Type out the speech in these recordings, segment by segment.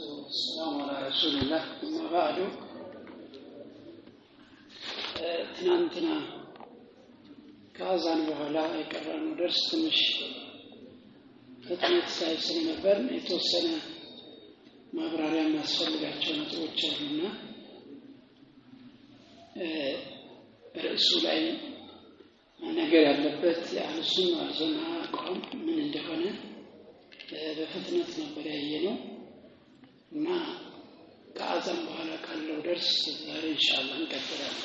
والسلام على رسول الله أما بعد። ትናንትና ከአዛን በኋላ የቀረነው ደርስ ትንሽ ፍጥነት ሳይ ስለነበር የተወሰነ ማብራሪያ የሚያስፈልጋቸው ነጥቦች አሉና ርዕሱ ላይ መነገር ያለበት የአህሉ ሱና ወል ጀማዓ አቋም ምን እንደሆነ በፍጥነት ነበር ያየነው እና ከአዛን በኋላ ካለው ደርስ ዛሬ ኢንሻአላህ እንቀጥላለን።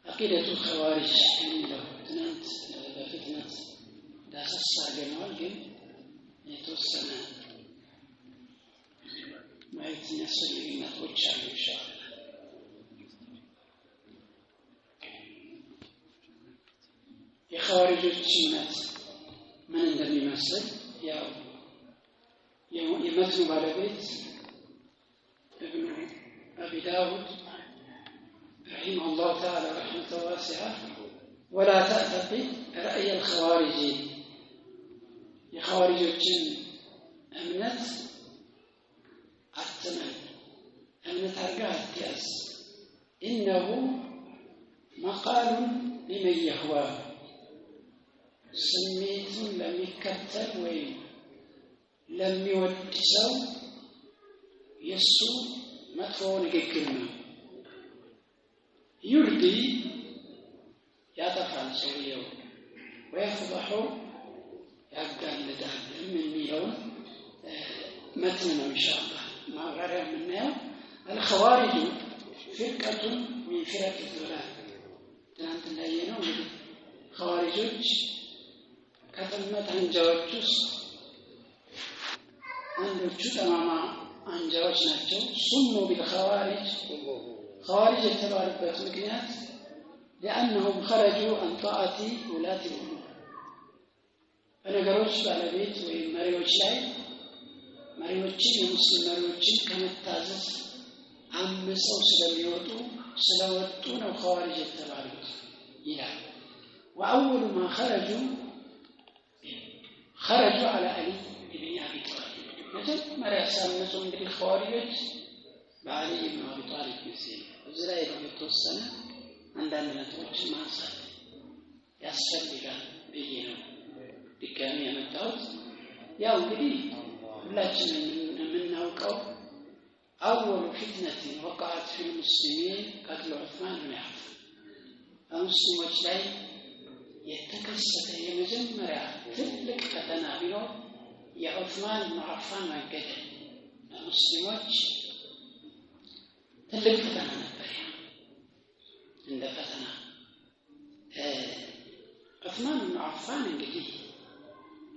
አቂደቱ ኸዋሪጅ የሚለው ትናንት በፍጥነት ዳሰሳ አድርገነዋል፣ ግን የተወሰነ ማየት የሚያስፈልግ ነጥቦች አሉ ኢንሻአላህ። የኸዋሪጆች እምነት ምን እንደሚመስል ያው የመትኑ ባለቤት እብኑ አቢ ዳውድ رحمه الله تعالى رحمة واسعة ولا تعتقد رأي الخوارج የኸዋሪጆችን እምነት አትመን፣ እምነት አድርገህ አትያዝ። إنه مقال لمن يهواه ስሜቱን ለሚከተል ወይም ለሚወድ ሰው የእሱ መጥፎ ንግግር ነው። يردي ያጠፋል ሰውየው፣ ويفضح ያጋልጣልም የሚለውን መትን ነው ኢንሻአላህ ማብራሪያ የምናየው። الخوارج فرقة من فرق الضلال። ትናንት እንዳየነው እንግዲህ ኸዋሪጆች ከጥመት አንጃዎች ውስጥ አንዶቹ ጠማማ አንጃዎች ናቸው። سموا بالخوارج ኸዋሪጅ የተባሉበት ምክንያት لأنهم خرجوا عن طاعة ولاة الأمور በነገሮች ባለቤት ወይም መሪዎች ላይ መሪዎችን የሙስሊም መሪዎችን ከመታዘዝ አምፀው ስለሚወጡ ስለወጡ ነው ኸዋሪጅ የተባሉት ይላል። وأول ما خرجوا خرجوا على علي بن أبي طالب። መጀመሪያ ሲያምፁ እንግዲህ ኸዋሪጆች በአሊ ብን አቢ ጣሊብ ጊዜ ነው። እዚህ ላይ የተወሰነ አንዳንድ ነጥቦችን ማንሳት ያስፈልጋል ብዬ ነው ድጋሚ ያመጣሁት። ያው እንግዲህ ሁላችንም የምናውቀው أول فتنة وقعت في المسلمين قتل عثمان بن عفان በሙስሊሞች ላይ የተከሰተ የመጀመሪያ ትልቅ ፈተና ቢኖር የዑስማን ብን አፋን መገደል ለሙስሊሞች ትልቅ ፈተና ነበር። እንደ ፈተና ዑስማን ብን አፋን እንግዲህ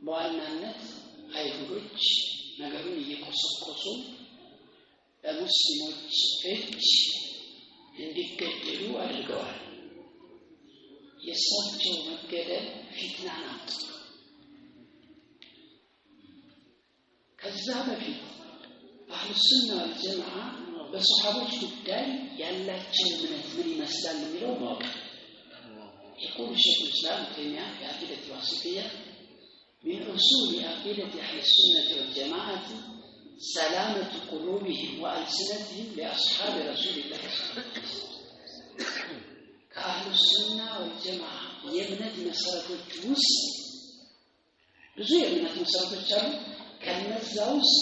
በዋናነት አይሁዶች ነገሩን እየቆሰቆሱ በሙስሊሞች እጅ እንዲገደሉ አድርገዋል። የእሳቸው መገደል ፊትናን አምጥቷል። ከዛ በፊት አህሉ ሱና ወልጀማዓ በሰሓቦች ጉዳይ ያላቸው እምነት ምን ይመስላል የሚለው ማወቅ يقول شيخ الإسلام ابن تيمية في عقيدة الواسطية من أصول عقيدة أهل السنة والجماعة سلامة قلوبهم وألسنتهم لأصحاب رسول الله صلى الله عليه وسلم። ከአህሉ ሱና ወልጀማዓ የእምነት መሰረቶች ውስጥ ብዙ የእምነት መሰረቶች አሉ። ከነዛ ውስጥ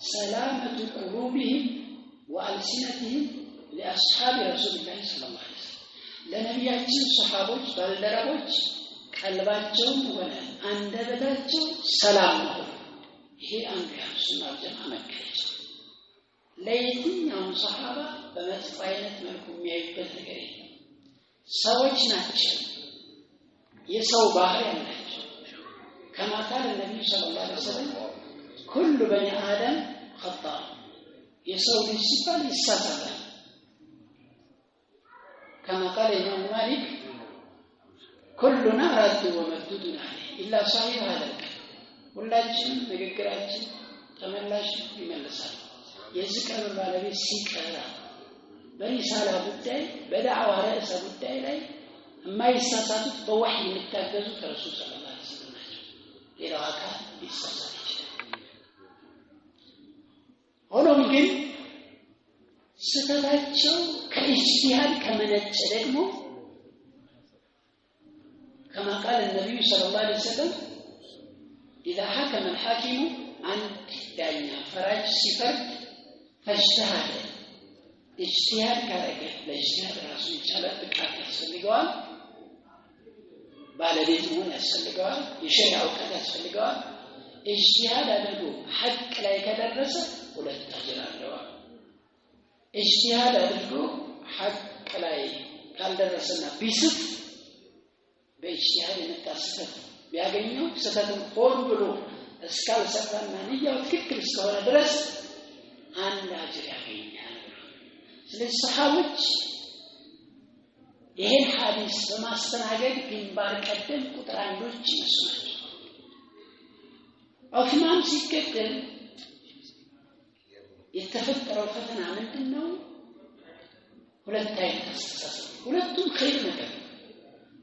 ሰላመቱ ቁሉብህም ወአልሲነትህም ሊአስሓቢ ረሱልላህ ሰለላሁ ዐለይሂ ወሰለም ለነቢያችን ሰሓቦች ባልደረቦች ቀልባቸውም ሆነ አንደበታቸው ሰላም መሆኑ ይሄ አንዱ የአህሉ ሱና ወልጀማዓ መገለጫ። ለየትኛውም ሰሓባ በመጥፎ አይነት መልኩ የሚያዩበት ነገር የለም። ሰዎች ናቸው፣ የሰው ባህሪ አላቸው። كما قال النبي صلى الله عليه وسلم كل بني آدم خطاء፣ የሰው ልጅ ሲባል ይሳሳታል። كما قال الإمام مالك كلنا راد ومردود عليه إلا صاحب هذا القبر፣ ሁላችንም ንግግራችን ተመላሽ ይመለሳል። የዚህ ቀብር ባለቤት ሲቀራ በሪሳላ ጉዳይ በዳዕዋ ርዕሰ ጉዳይ ላይ የማይሳሳቱት በወሕይ የሚታገዙት ረሱል ሰለላሁ ዐለይሂ ወሰለም ናቸው። ሌላው አካል ሊሳሳት ይችላል። ሆኖም ግን ስህተታቸው ከኢጅቲሃድ ከመነጨ ደግሞ كما قال النبي صلى الله عليه وسلم إذا حكم الحاكم عند ዳኛ ፈራጅ ሲፈርድ فاجتهد اجتهاد ካረገ ለኢጅቲሃድ ራሱን የቻለ ብቃት ያስፈልገዋል፣ ባለቤት መሆን ያስፈልገዋል፣ የሸሪዓ እውቀት ያስፈልገዋል። ኢጅቲሃድ አድርጎ ሐቅ ላይ ከደረሰ ሁለት አጅር አለው። ኢጅቲሃድ አድርጎ ሐቅ ላይ ካልደረሰና ቢስት በኢጅቲሃድ የመጣ ስህተት ቢያገኘው ስህተትን ሆን ብሎ እስካልሰራና ንያው ትክክል እስከሆነ ድረስ አንድ አጅር ያገኛል። ስለዚህ ሰሃቦች ይሄን ሐዲስ በማስተናገድ ግንባር ቀደም ቁጥር አንዶች እነሱ ናቸው። ዑስማን ሲገደል የተፈጠረው ፈተና ምንድን ነው? ሁለት አይነት አስተሳሰብ፣ ሁለቱም ኸይር ነገር ነው።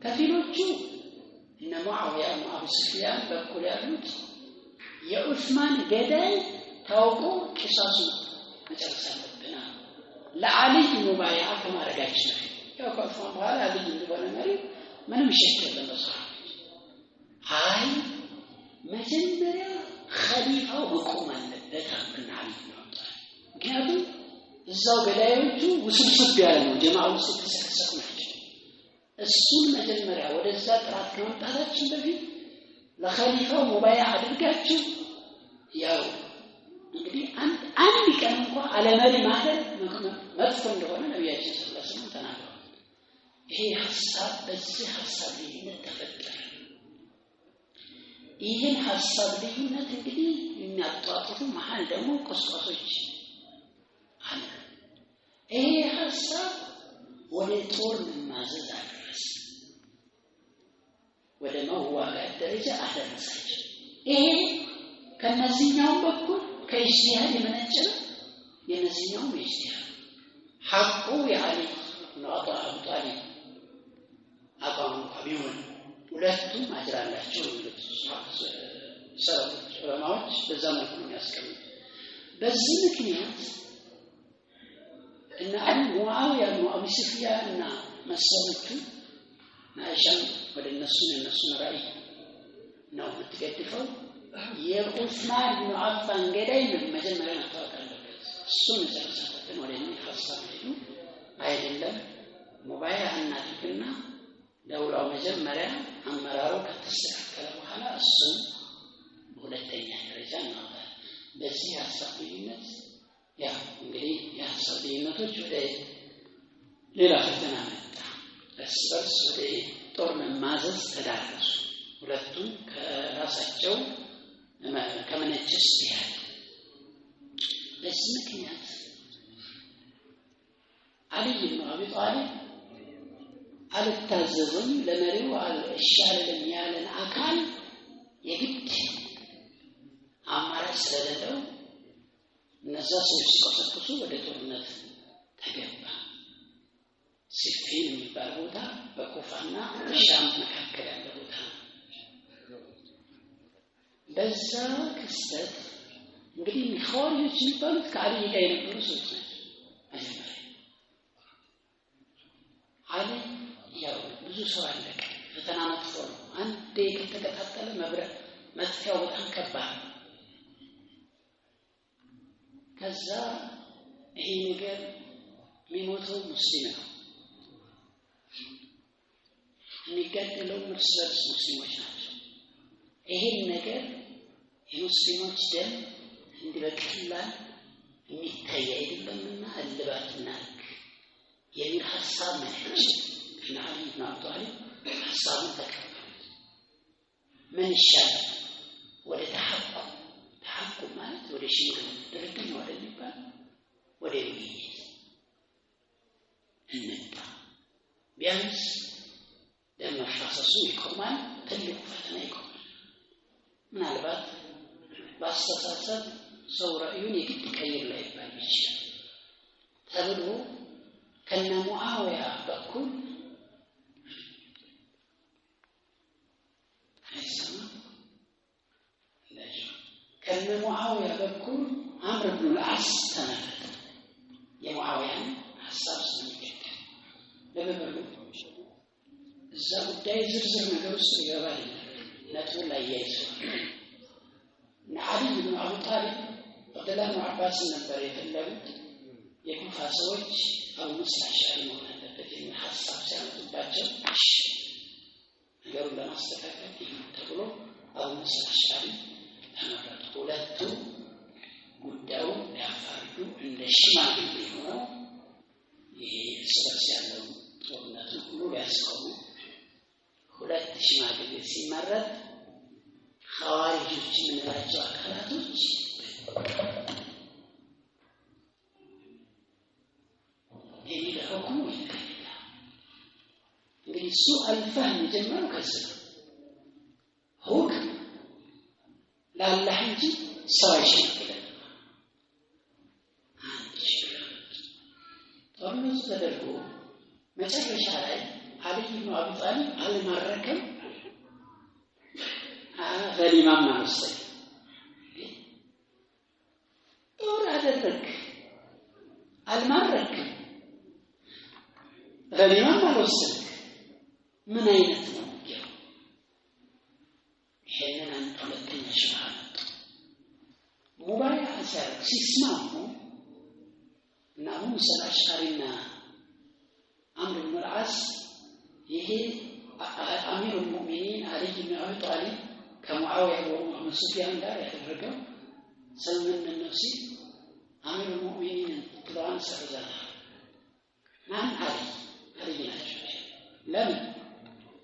ከፊሎቹ እነ ሙዓዊያ እና አቡ ሱፊያን በኩል ያሉት የዑስማን ገዳይ ታውቆ ቂሳሱ መጨረስ አለብን አሉ። ለአልይ ሙባያ ከማድረጋችን በፊት ያው ከዑስማን በኋላ አልይ እንደሆነ መሪ ምንም شك የለም በሰሃቦች። አይ መጀመሪያ ኸሊፋው መቆም አለበት አሉና አልይ ነው። ምክንያቱም እዛው ገዳዮቹ ውስብስብ ያለ ነው፣ ጀማዓ ውስጥ የተሰከሰኩ ናቸው። እሱን መጀመሪያ ወደዛ ጥራት ከመምጣታችን በፊት ለኸሊፋው ሙባያ አድርጋችሁ ያው እንግዲህ አንድ ቀን እንኳ አለመሪ ማደር መጥፎ እንደሆነ ነቢያችን صلى الله عليه وسلم ተናግረዋል። ይሄ ሐሳብ በዚህ ሐሳብ ልዩነት ተፈጠረ። ይህን ሐሳብ ልዩነት እንግዲህ የሚያጧጥፉ መሀል ደግሞ ቆስቋሶች አሉ። ይሄ ሐሳብ ወደ ጦር መማዘዝ አደረሰ፣ ወደ መዋጋት ደረጃ አደረሳቸው። ይሄ ከነዚህኛውም በኩል ከኢጅቲሃድ የመነጨ ነው፣ የነዚህኛውም የኢጅቲሃድ ሐቁ የዓሊ ብኑ አቡ ጣሊብ አቋም እንኳ ቢሆን ሁለቱም አጅር አላቸው የሚሉት ሰለፎች ዑለማዎች በዛ መልኩ ነው የሚያስቀምጡት። በዚህ ምክንያት እነ አቡ ሙዓዊያ ብኑ አቢ ሱፊያን እና መሰሎቹ አይሻም ወደ እነሱን የእነሱን ራእይ ነው የምትገድፈው። የዑስማን ብኑ አፋን ገዳይ መጀመሪያ መታወቅ አለበት፣ እሱን መጨረስ አለብን ወደሚል ሀሳብ ሄዱ። አይደለም ሙባያ እናድርግና ደውላው መጀመሪያ አመራሩ ከተስተካከለ በኋላ እሱን በሁለተኛ ደረጃ እናወጣለን። በዚህ ሀሳብ ልዩነት ያው እንግዲህ የሀሳብ ልዩነቶች ወደ ሌላ ፈተና መጣ። እርስ በርስ ወደ ጦር መማዘዝ ተዳረሱ። ሁለቱም ከራሳቸው ከመነጨ ኢጅቲሃድ። በዚህ ምክንያት አልይ ብኑ አቢ ጣሊብ አልታዘዝም ለመሪው እሺ አልልም ያለን አካል የግድ አማራጭ ስለሌለው እነዛ ሰዎች ሲቆሰቁሱ ወደ ጦርነት ተገባ። ሲፊን የሚባል ቦታ በኩፋና ሻም መካከል ያለ ቦታ ነው። በዛ ክስተት እንግዲህ ኸዋሪጆች የሚባሉት ከአልይ ጋር የነበሩ ሰዎች ናቸው። መጀመሪያ አልይ ያው ብዙ ሰው አለቀ። ፈተና መጥፎ ነው። አንዴ ከተቀጣጠለ መብረቅ መጥፊያው በጣም ከባድ ነው። ከዛ ይሄ ነገር የሚሞተው ሙስሊም ነው፣ የሚገደለውም እርስ በርስ ሙስሊሞች ናቸው። ይሄን ነገር የሙስሊሞች ደም እንዲህ በቀላል የሚታይ አይደለምና እልባት እናድርግ የሚል ሐሳብ መነጨ። እና አሊ ብኑ አቢ ጣሊብ ሐሳቡን ተቀበሉት። ምን ይሻላል? ወደ ተሐኩም ተሐኩም ማለት ወደ ሽምግልና ድርድር ነው ወደሚባል ወደ ውይይት እንምጣ። ቢያንስ ደም መፋሰሱ ይቆማል፣ ትልቁ ፈተና ይቆማል። ምናልባት በአስተሳሰብ ሰው ራእዩን የግድ ቀይር ላይባል ይችላል ተብሎ ከነ ሙዓዊያ በኩል አይሰማም። ከነ ሙዓዊያ በኩል አምር ብኑ ልዓስ ተመረጠ። የሙዓዊያን ሐሳብ ስለሚገደል ለበበሉ እዛ ጉዳይ ዝርዝር ነገር ውስጥ ሊገባ አይደለም። ነጥቡን ላይ ያይዘው እና ዓሊይ ብኑ አቡ ጣሊብ አብደላህ ብኑ አባስን ነበር የፈለጉት። የኩፋ ሰዎች አቡ ሙሳ አልአሽዓሪ መሆን አለበት የሚል ሐሳብ ሲያመጡባቸው እሺ ነገሩን ለማስተካከል ይሁን ተብሎ አቡ ሙሳ አልአሽዓሪ ተመረጡ። ሁለቱ ጉዳዩን ሊያፋርዱ እንደ ሽማግሌ ሆነው ይሄ እርስ በርስ ያለውን ጦርነቱን ሁሉ ሊያስቆሙ ሁለት ሽማግሌ ሲመረጥ ሐዋሪጆች የምንላቸው አካላቶች የሚል ሁክሙ ይለያል። እንግዲህ እሱ አልፈህም የጀመረው ከዚህ ነው። ሁክም ለአላህ እንጂ ሰው አይሸመግልም። አንድ ችግር ጦርነቱ ተደርጎ መጨረሻ ላይ ዓሊይ ብኑ አቢ ጣሊብ አልማረከም፣ ገኒማም አልወሰደም። ጦር አደረግ አልማረክም፣ ገኒማም አልወሰድክ፣ ምን አይነት ነው ውጊያው? ይሄንን አንድ ሁለተኛ ሽብሃ መጡ። ሙባያ ሲያደርግ ሲስማሙ እና አቡ ሙሳ አልአሽዓሪና አምር ብኑ ልዓስ ይሄ አሚሩ ልሙእሚኒን ዓሊይ ብኑ አቢ ጣሊብ ከሙዓዊያ ወአቡ ሱፊያን ጋር ያደረገው ስምምነት ነው ሲል አሚሩ ልሙእሚኒን ትለዋን ሰርዘናል። ማን? ዓሊይ ናቸው። ለምን?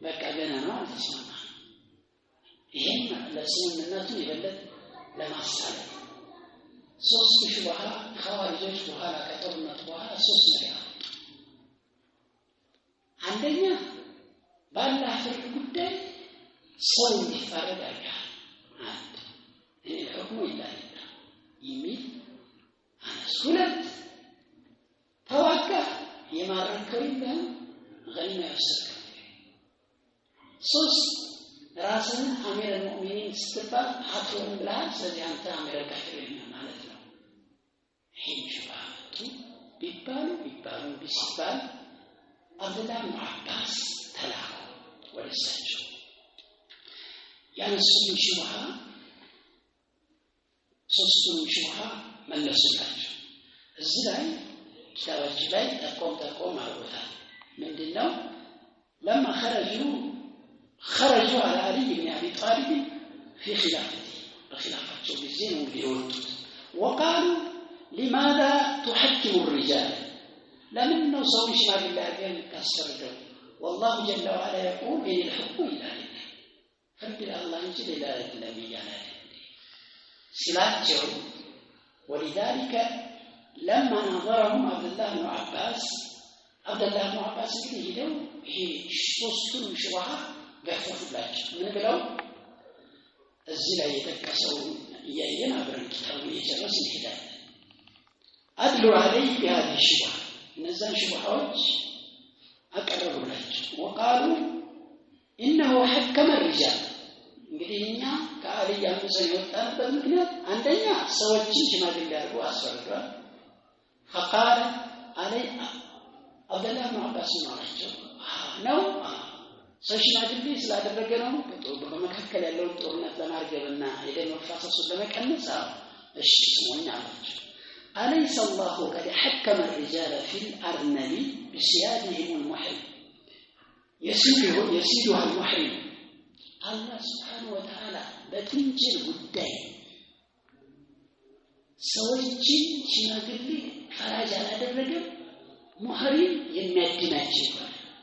በቃ ገና ነው አልተስማማ። ይሄም ለስምምነቱ የበለጠ ለማሳለጥ ሶስት ሺህ ሐዋሪጆች በኋላ ከጦርነቱ በኋላ ሶስት ነገር አመጡ። አንደኛ ባላህ ፍርድ ጉዳይ ሰው እንዲፋረድ አድርገሃል። አንድ እኔ الحكم إلا لله የሚል አነሱ። ሁለት ተዋጋ የማረከው የለህም፣ ገኒማ የወሰድከው። ሶስት ራስህን አሚር አልሙእሚኒን ስትባል አትሆንም ብለሃል። ስለዚህ አንተ አሚር አልካፊሪን ማለት ነው። ይሄን ሽብሃ መጡ። ቢባሉ ቢባሉ ቢሲባል አብደላህ ብኑ አባስ ተላኩ ወደ እሳቸው። ያነሱትን ሽብሃ ሶስቱንም ሽብሃ መለሱላቸው። እዚህ ላይ ኪታባችን ላይ ጠቆም ጠቆም አድርጎታል። ምንድን ነው? ለማ خرجوا على علي بن أبي طالب في خلافته بخلافته بالزين وبيوتت وقالوا لماذا تحكم الرجال؟ لمن نوصوا شمال الله بأن يكسر والله جل وعلا يقول إن الحكم إلا لله فرد الله إنجل إلى النبي على سلاتهم. ولذلك لما نظرهم عبد الله بن عباس عبد الله بن عباس እንግዲህ ሄደው ይሄ ሶስቱንም ሽብሃ ገፈፉላቸው። ምን ብለው? እዚህ ላይ የጠቀሰው እያየን አብረን ኪታቡን እየጨረስን እንሄዳለን። አድሉ አለይ ቢሃዚህ ሽብሃ እነዛን ሽብሃዎች አቀረቡላቸው። ወቃሉ ኢነሁ ሐከመ ሪጃል። እንግዲህ እኛ ከአልይ አምፀን የወጣንበት ምክንያት አንደኛ ሰዎችን ሽማግሌ አድርጎ አስፈርዷል። ፈቃለ አለይ አብደላህ ብኑ አባስ ነው አላቸው። ነው ሰው ሽማግሌ ስላደረገ ነው በመካከል ያለውን ጦርነት ለማርገብና የደም መፋሰሱን ለመቀነስ። እሺ ስሙኝ አላቸው። أليس الله قد حكم الرجال في الأرنب بصيادهم المحرم يسيدها المحرم الله سبحانه وتعالى በጥንቸል ጉዳይ ሰዎችን ሽማግሌ ፈራጅ አላደረገም፣ ሙህሪም የሚያድናቸው።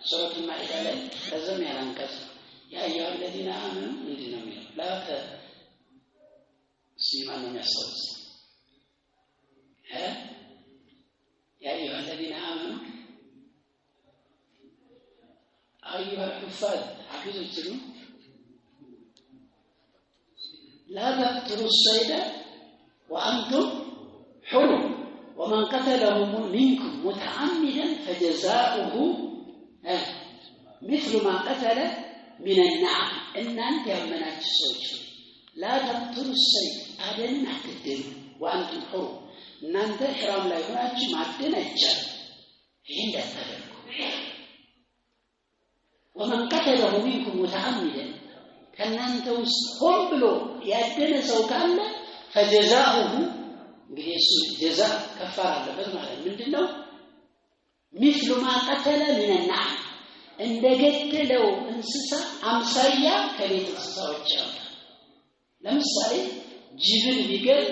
ሱረቱ ማኢዳ ላይ ረዘም ያለ አንቀጽ ያ አዩሃ الذين آمنوا ምንድን ነው የሚለው? ላ ሲማን ነው የሚያስታውስ يا أيها الذين آمنوا أيها الحفاظ حفظوا التلو لا تقتلوا الصيد وأنتم حرم ومن قتله منكم متعمدا فجزاؤه مثل ما قتل من النعم። እናንተ ያመናችሁ ሰዎች لا تقتلوا الصيد አደንን አትግደሉ፣ وأنتم حرم እናንተ ኢሕራም ላይ ሆናችሁ ማደን አይቻልም። ይሄ እንዳታደርጉ። ومن قتله منكم متعمدا ከእናንተ ውስጥ ሆን ብሎ ያደነ ሰው ካለ فجزاؤه እንግዲህ እሱ ጀዛ ከፋር አለበት ማለት ምንድን ነው? مثل ما قتل من النعم እንደገደለው እንስሳ አምሳያ ከቤት እንስሳዎች ያወጣል። ለምሳሌ ጅብን ቢገል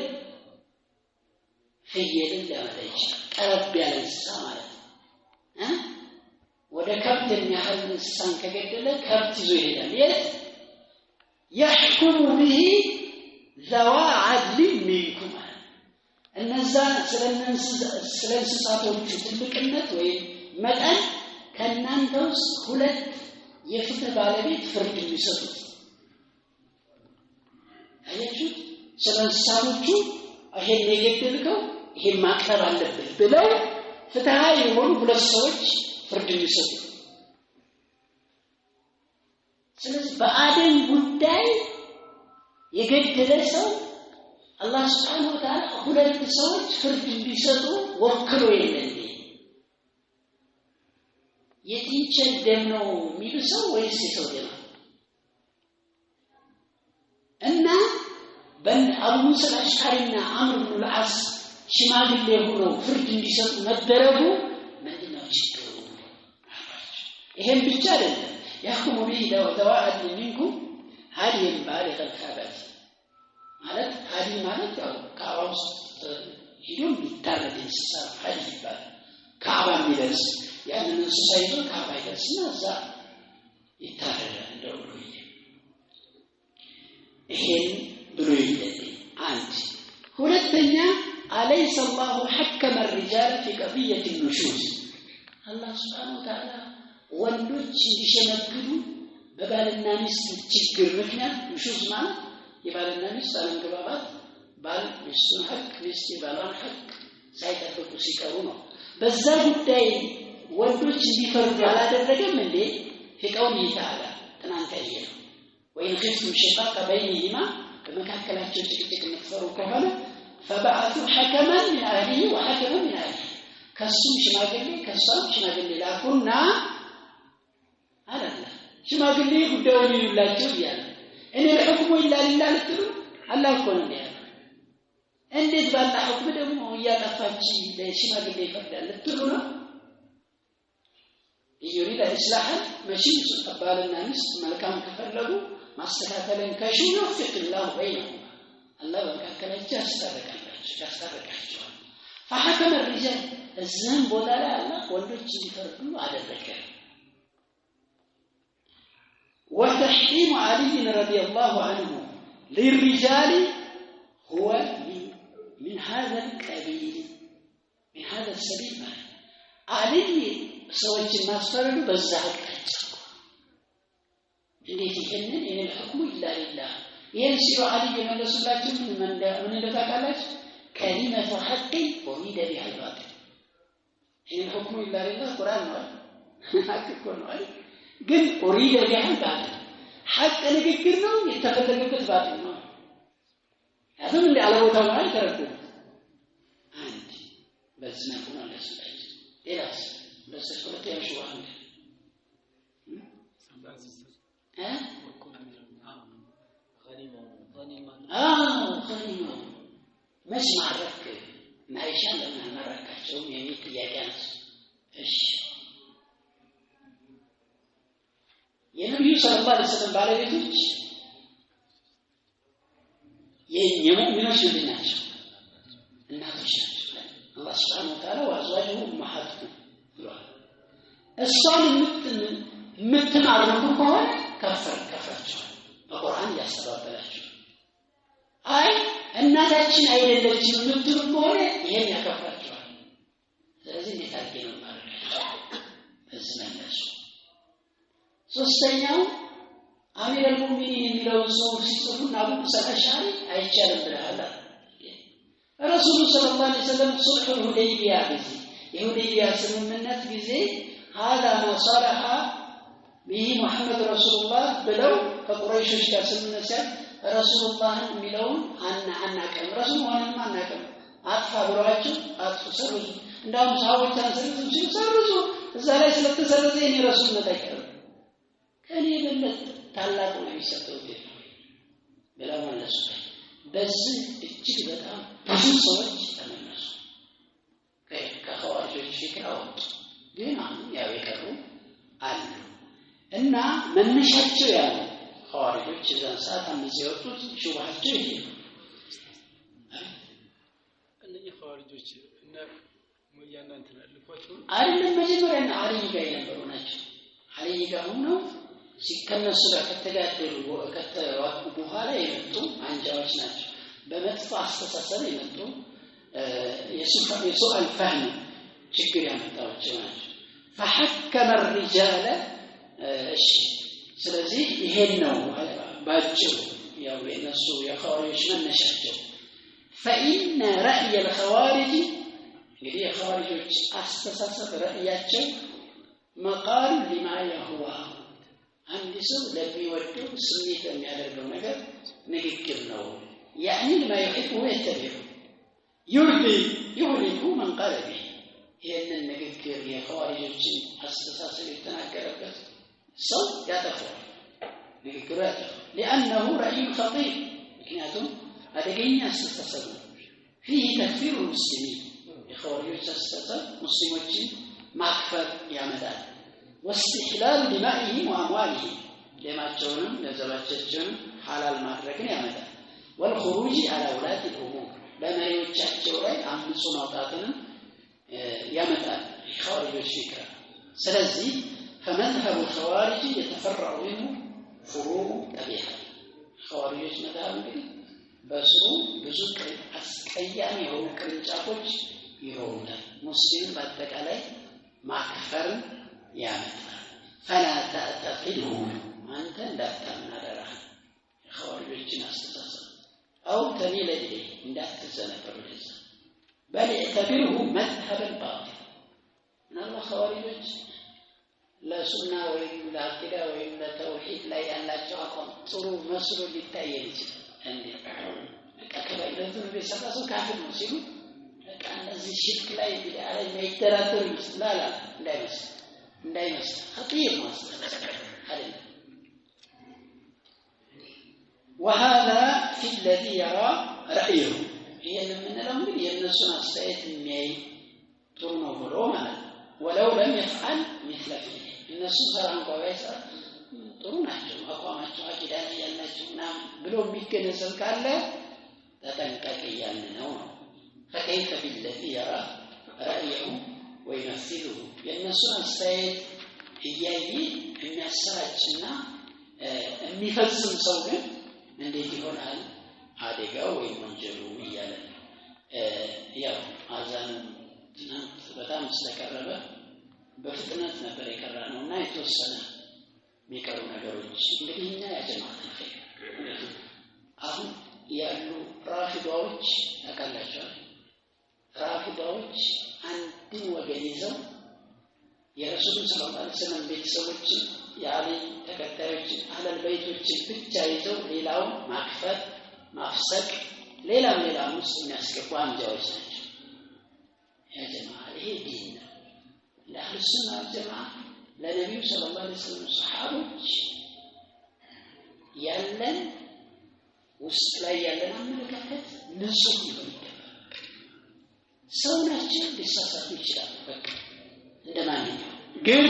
ፍየልን ሊያመጣ ይችላል። ቀረብ ያለ እንስሳ ማለት ነው። ወደ ከብት የሚያህል እንስሳን ከገደለ ከብት ይዞ ይሄዳል። የት يحكم به ذوا عدل منكم ማለት እነዛ ስለ እንስሳቶቹ ትልቅነት ወይም መጠን ከእናንተ ውስጥ ሁለት የፍትህ ባለቤት ፍርድ የሚሰጡት። አያችሁት? ስለ እንስሳቶቹ ይሄን የገደልከው ይሄን ማቅረብ አለብህ ብለው ፍትሃዊ የሆኑ ሁለት ሰዎች ፍርድ የሚሰጡ። ስለዚህ በአደን ጉዳይ የገደለ ሰው አላህ ስብሓነሁ ወተዓላ ሁለት ሰዎች ፍርድ እንዲሰጡ ወክሎ የለ እንዴ? የጥንቸል ደም ነው የሚብሰው ወይስ የሰው ደም? እና አቡ ሙሳ አልአሽዓሪና አምር ብኑ ልዓስ ሽማግሌ ሆነው ፍርድ እንዲሰጡ መደረጉ ምንድነው ችግሩ? ይሄን ብቻ አይደለም። يحكم به ذوا عدل منكم هديا بالغ الكعبة ማለት ሀዲ ማለት ያው ካዕባ ውስጥ ሂዶ የሚታረድ እንስሳ ሀዲ ይባላል። ካዕባ የሚደርስ ያንን እንስሳ ይዞ ካዕባ ይደርስና እዛ ይታረዳል። እንደው ብሎ ይሄን ብሎ ይለል። አንድ ሁለተኛ أليس الله حكم الرجال في قضية النشوز አላህ ስብሓነሁ ወተዓላ ወንዶች እንዲሸመግሉ በባልና ሚስት ችግር ምክንያት نشوز ማለት የባልና ሚስት አለመግባባት፣ ባል ሚስቱን ሐቅ ሚስት የባሏን ሐቅ ሳይጠብቁ ሲቀሩ ነው። በዛ ጉዳይ ወንዶች እንዲፈርዱ አላደረገም እንዴ? في قوله تعالى ትናንት ያየነው وإن خفتم شقاق بينهما በመካከላቸው ጭቅጭቅ የምትፈሩ ከሆነ فابعثوا حكما من أهله وحكما من أهلها ከሱም ሽማግሌ ከሷም ሽማግሌ ላኩና አላላ ሽማግሌ ጉዳዩን ይዩላቸው እያለ إن الحكم إلا لله ልትሉ አላህ እኮ ነው ያለው። እንዴት ባላ ሁክም ደግሞ እያጠፋች ለሽማግሌ ይፈርዳል ልትሉ ነው? يريد إصلاحا መቼም ባልና ሚስት መልካም ከፈለጉ ማስተካከልን ከሹ يوفق الله بينهما አላህ በመካከላቸው ያስታርቃቸዋል። فحكم الرجال እዚህም ቦታ ላይ አላህ ወንዶች እንዲፈርዱ አደረገ። وتحكيم علي رضي الله عنه للرجال هو من هذا القبيل من هذا السبيل علي ሰዎችን ማስፈረዱ በዛ አቅጣጫ እንዴት ይሄንን إن الحكم إلا لله ይሄን ሲሉ አሊ የመለሱላቸው ምን እንደታውቃላችሁ? كلمة حق أريد بها الباطل إن الحكم إلا لله ቁርአን ነው ሐቅ እኮ ነው አይደል? ግን أريد بها الباطل ሐቅ ንግግር ነው፣ የተፈለገበት ባጢል ነው። ያቱም እንደ አለቦታው ማለት ተረጎሙት። አንድ በዚህ መልኩ ነው መለሱላቸው። ሌላስ በዚህ ሁለተኛው ሹብሃ ምንድን ነው? መች ማረክ እና አይሻን ለምን አልማረካቸውም የሚል ጥያቄ አነሱ። እሺ የነቢዩ ሰለላሁ ዐለይሂ ወሰለም ባለቤቶች የሙእሚኖች ምንድን ናቸው? እናቶች ናቸው። አላህ ስብሓነሁ ወተዓላ ወአዝዋጅሁ ኡመሃቱኩም ብሏል። እሷን የምትማርኩ ከሆነ ከፍራችኋል። በቁርአን እያስተባበላችሁ አይ እናታችን አይደለችም የምትሉ ከሆነ ይሄን ያከፍራችኋል። ስለዚህ እንዴት አድርጌ ነው የማደርጋቸው? በዚህ መለሱ። ሶስተኛው አሚር አልሙእሚኒን የሚለውን ጽሑፍ ሲጽፉና አቡ ሙሳ አልአሽዓሪ አይቻልም ብለሃል። ረሱሉ ሰለላሁ ዐለይሂ ወሰለም ሱልሑል ሁደይቢያ ጊዜ የሁደይቢያ ስምምነት ጊዜ ሀዛ ማ ሰለሐ ይህ ሙሐመድ ረሱሉላህ ብለው ከቁረይሾች ጋር ስምምነት ሲያደርግ ረሱሉላህን የሚለውን አናውቅም፣ ረሱል መሆንንም አናውቅም፣ አጥፋ ብለዋቸው አጥፉ፣ ሰርዙ። እንዳውም ሰሃቦች አንሰርዝም ሲሉ ሰርዙ፣ እዛ ላይ ስለተሰረዘ የኔ ረሱልነት አይቀርም፣ ከእኔ የበለጠ ታላቁ ነው የሚሰጠው ውጤት ነው ብለው መለሱ። በዚህ እጅግ በጣም ብዙ ሰዎች ተመለሱ፣ ከኸዋሪጆች ፊክራ ወጡ። ግን አሁን ያው የቀሩ አሉ እና መነሻቸው ያሉ ኸዋሪጆች እዛን ሰዓት አምስት የወጡት ሹብሃቸው ይሄ ነው። እነኚህ ኸዋሪጆች እና ያናንተን ልኳቸው አይደለም መጀመሪያ እና አልይ ጋር የነበሩ ናቸው። አልይ ጋር ሆነው ሲከነሱ ጋር ከተጋደሉ ከተዋጉ በኋላ የመጡ አንጃዎች ናቸው። በመጥፎ አስተሳሰብ የመጡ የሱአል ፈህም ችግር ያመጣቸው ናቸው። ፈሐከመ ሪጃለ እሺ፣ ስለዚህ ይሄን ነው ባጭሩ ያው የነሱ የኸዋሪጆች መነሻቸው። ፈኢነ ረእየ ልኸዋሪጅ እንግዲህ የኸዋሪጆች አስተሳሰብ ረእያቸው መቃሉ ሊማ የህዋ አንድ ሰው ለሚወደው ስሜት ለሚያደርገው ነገር ንግግር ነው። ያዕኒ ሊማ ዩሒቡ የተቢዑ ዩርዲ ዩህሊኩ መን ቃለ ቢህ ይህንን ንግግር የኸዋሪጆችን አስተሳሰብ የተናገረበት ሰው ያጠፋዋል፣ ንግግሩ ያጠፋዋል። ሊአነሁ ረእዩን ኸጢር ምክንያቱም አደገኛ አስተሳሰብ ነው። ፊህ ተክፊሩ ሙስሊሚን የኸዋሪጆች አስተሳሰብ ሙስሊሞችን ማክፈር ያመጣል። ወስትሕላሉ ዲማኢሂም ወአምዋሊሂም ደማቸውንም ገንዘባቸውንም ሐላል ማድረግን ያመጣል። ወልኹሩጅ ዐላ ውላቲ ልኡሙር በመሪዎቻቸው ላይ አምጾ ማውጣትንም ያመጣል የኸዋሪጆች ፊክራ። ስለዚህ ፈመዝሀቡ ልኸዋሪጅ የተፈረዑ ሚንሁ ፍሩዑ ቀቢሐ ኸዋሪጆች መዝሀብ እንግዲህ በስሩ ብዙ አስቀያሚ የሆኑ ቅርንጫፎች ይኖሩታል። ሙስሊም በአጠቃላይ ማክፈርን ያመጣል። ፈላ ተዕተቂድሁ አንተ እንዳታምን አደራህ የኸዋሪጆችን አስተሳሰብ አው ተሚለ ኢለይህ እንዳትዘነበል ወደዛ በል اعتبره መዝሀበን ባጢል። ምናልባት ኸዋሪጆች ለሱና ወይም ለአቂዳ ወይም ለተውሂድ ላይ ያላቸው አቋም ጥሩ መስሎ ሊታየን ይችላል። እንዴ በቃ ከባይለዝም የሰራ ሰው ካፊር ነው ሲሉ በቃ እነዚህ ሽርክ ላይ ቢድዓ ላይ የማይደራደሩ ይመስላል። እንዳይመስል እንዳይመስል ኸጢር ነው አስተሳሰብ አይደለም። ወሃዛ ፊ ለዚ የራ ረእየሁ ይህን የምንለው እንግዲህ የእነሱን አስተያየት የሚያይ ጥሩ ነው ብሎ ማለት ነው። ወለው ለም የፍዓል ሚስለ ፊዕሊህ እነሱ ሰራ እንኳ ባይሰራ ጥሩ ናቸው አቋማቸው አቂዳ ላይ ያላቸው ምናምን ብሎ የሚገነዘብ ካለ ተጠንቀቅ እያልን ነው ነው። ፈከይፈ ቢለዚ የራ ረእየሁ ወይመሲሉሁ የእነሱን አስተያየት እያየ የሚያሰራጭና የሚፈጽም ሰው ግን እንዴት ይሆናል አደጋው ወይም ወንጀሉ እያለ ነው። ያው አዛኑ ትናንት በጣም ስለቀረበ በፍጥነት ነበር የቀራ ነው እና የተወሰነ የሚቀሩ ነገሮች እንግዲህ እኛ ያጀማት ኸይር አሁን ያሉ ራፊዳዎች ታውቃላችኋል። ራፊዳዎች አንድን ወገን ይዘው የረሱሉን ሰለላሁ ዐለይሂ ወሰለም ቤተሰቦችን የአሊ ተከታዮችን አህለል በይቶችን ብቻ ይዘው ሌላውን ማክፈር ማፍሰቅ ሌላም ሌላም ውስጥ የሚያስገቡ አንጃዎች ናቸው። ያ ጀማዓ ይሄ ዲን ነው። ለአህሉ ሱና ወልጀማዓ ለነቢዩ ሰለላሁ ዐለይሂ ወሰለም ሰሓቦች ያለን ውስጥ ላይ ያለን አመለካከት ንጹህ ሊሆን ይገባል። ሰው ናቸው፣ ሊሳሳቱ ይችላሉ። በቃ እንደ ማንኛውም ግን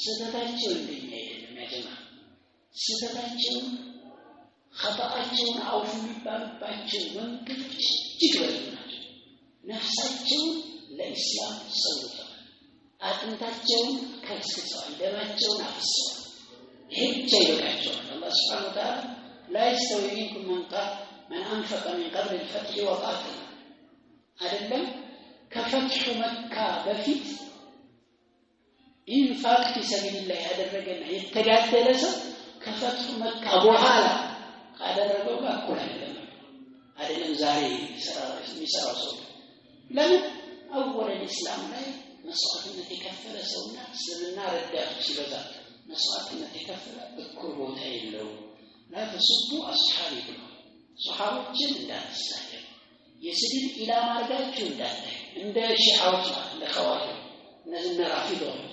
ስህተታቸው እንደኛ አይደለም። ያ ጀማዓ ስህተታቸውን ኸጣአቸውን አውፍ የሚባሉባቸው መንገዶች እጅግ በጣም ናቸው። ነፍሳቸውን ለኢስላም ሰውተዋል። አጥንታቸውን ከስክሰዋል። ደማቸውን አፍስሰዋል። ይሄ ብቻ ይበቃቸዋል። አላህ ስብሓነሁ ወተዓላ ላ የስተዊ ሚንኩም መን አንፈቀ ሚን ቀብል ልፈትሒ ወቃተል አይደለም ከፈትሑ መካ በፊት ኢንፋቅ ፊ ሰቢልላህ ያደረገና የተጋደለ ሰው ከፈትሑ መካ በኋላ ካደረገው ጋር እኩል አይደለም። አይደለም ዛሬ የሚሰራው ሰው ለምን አወለል ኢስላም ላይ መስዋዕትነት የከፈለ ሰውና እስልምና ረዳቱ ሲበዛ መስዋዕትነት የከፈለ እኩል ቦታ የለውም። لا تسبوا أصحابي ብሏል። ሶሐቦችን እንዳትሳደብ፣ የስድብ ኢላማ አድርጋችሁ እንዳታይ፣ እንደ ሺዓዎች ማለት እንደ ኸዋሪጅ፣ እነዚህ እነ ራፊዳዎች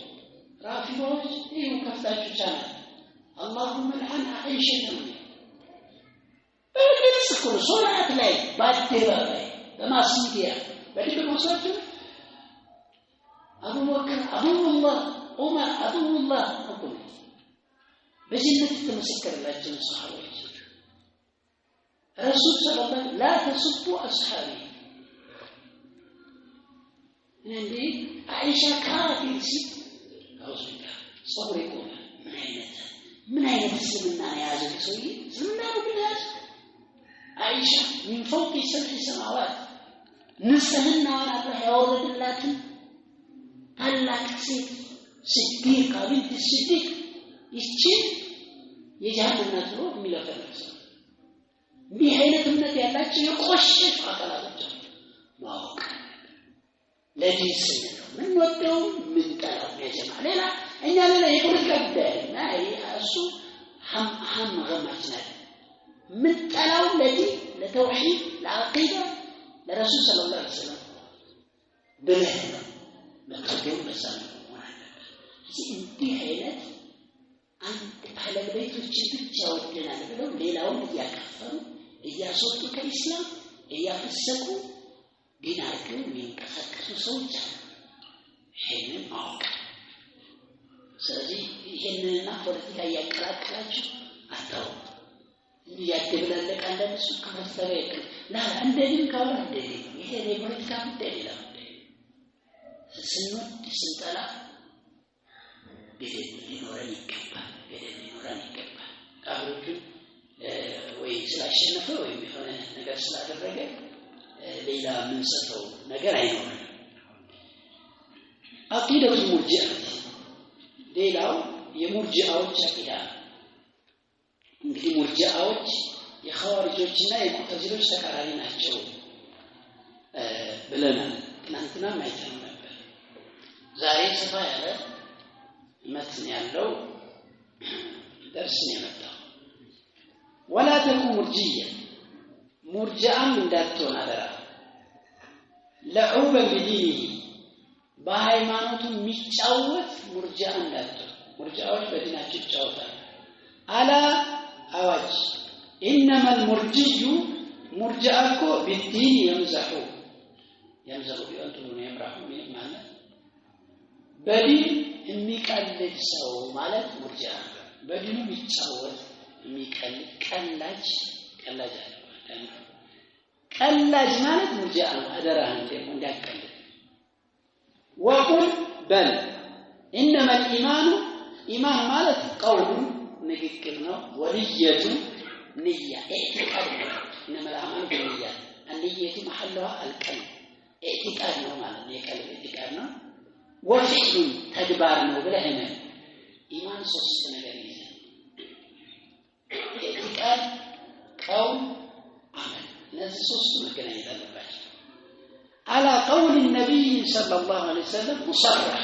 ራፊዳዎች ይሁ ከፍታችሁ ቻናል اللهم العن عائشة ነው በግልጽ እኮ ነው። ሶላት ላይ በአደባባይ በ mass media በድብቅ መስሏችሁ አቡበክር عدو الله፣ ዑመር عدو الله እኮ ነው። በጀነት የተመሰከረላቸውን ሰሃቦች ረሱል صلى الله لا تسبوا أصحابي እንዴ አይሻ ካፊር ሲል أعوذ بالله ጸጉር ይቆማል። ምን አይነት እስልምና ነው የያዘው ሰውዬ? እስልምና ነው ግን የያዘው አይሻ من فوق سبع سماوات ንጽህናዋን አላህ ያወረደላትን ታላቅ ሴት صديقة بنت صديق ይችን የጀሃነም ናት ብሎ የሚለፈልፍ ሰው፣ እንዲህ አይነት እምነት ያላቸው የቆሸሹ አካላቶች ማወቅ ለዲን ስንል ነው ምንወደው ምንጠላው። ያጀማ ሌላ እኛ ሌላ የፖለቲካ ጉዳይ እና እሱ ሀም ገማችን አለ። ምንጠላው ለዲን፣ ለተውሂድ፣ ለአቂዳ፣ ለረሱል صلى الله عليه وسلم ብለህ ነው መቀደሙ። በዛ ነው መሆን አለበት። እዚህ እንዲህ አይነት አንድ አህለል ቤቶችን ብቻ ወደናል ብለው ሌላውን እያከፈሩ፣ እያስወጡ፣ ከኢስላም እያፈሰቁ ዲን አድርገው የሚንቀሳቀሱ ሰዎች አሉ። ይሄንን ማወቅ። ስለዚህ ይሄንንና ፖለቲካ እያቀላቀላችሁ አታውቁ። እያደብላለቀ አንዳንድ ሰው ከፖለቲካ ጋር ይቀል ላ እንደ ዲን ካወራ እንደ ዲን፣ ይሄ የፖለቲካ ጉዳይ ሌላ ጉዳይ። ስንወድ ስንጠላ ገደብ ሊኖረን ይገባል። ገደብ ሊኖረን ይገባል። ካፍሮቹን ወይ ስላሸነፈ ወይም የሆነ ነገር ስላደረገ ሌላ የምንሰጠው ነገር አይኖርም። عقيدة المرجئة፣ ሌላው የሙርጂአዎች አቂዳ ነው። እንግዲህ ሙርጂአዎች የኸዋሪጆችና የሙዕተዚሎች ተቃራኒ ናቸው ብለናል። ትናንትናም አይተነው ነበር። ዛሬ ሰፋ ያለ መትን ያለው ደርስ ነው የመጣው። ولا تك مرجيا፣ ሙርጂአም እንዳትሆን አደራ። لعوبا بدينه፣ በሃይማኖቱ የሚጫወት ሙርጂአ እንዳትሆን። ሙርጂአዎች በዲናቸው ይጫወታሉ። ألا አዋጅ፣ إنما المرجي፣ ሙርጂአ እኮ بالدين يمزح፣ يمزح ቢሆን ጥሩ ነው። يمرح ማለት በዲን የሚቀልድ ሰው ማለት ሙርጂአ ነው። በዲኑ የሚጫወት፣ የሚቀልድ፣ ቀላጅ፣ ቀላጅ አለ። ቀላጅ ማለት ሙርጂአ ነው። አደራህን ደግሞ እንዳትቀልድ። وقل በል፣ إنما الإيمان ኢማን ማለት قول ንግግር ነው። ونية ንያ اعتقاد ነው። إنما الأعمال بالنيات النية محلها القلب اعتقاد ነው ማለት ነው። የቀልብ اعتقاد ነው። وفعل ተግባር ነው ብለህ እመን። ኢማን ሶስት ነገር ይይዛል። اعتقاد፣ قول፣ عمل። እነዚህ ሶስቱ መገናኘት አለባቸው። على قول النبي صلى الله عليه وسلم مصرح፣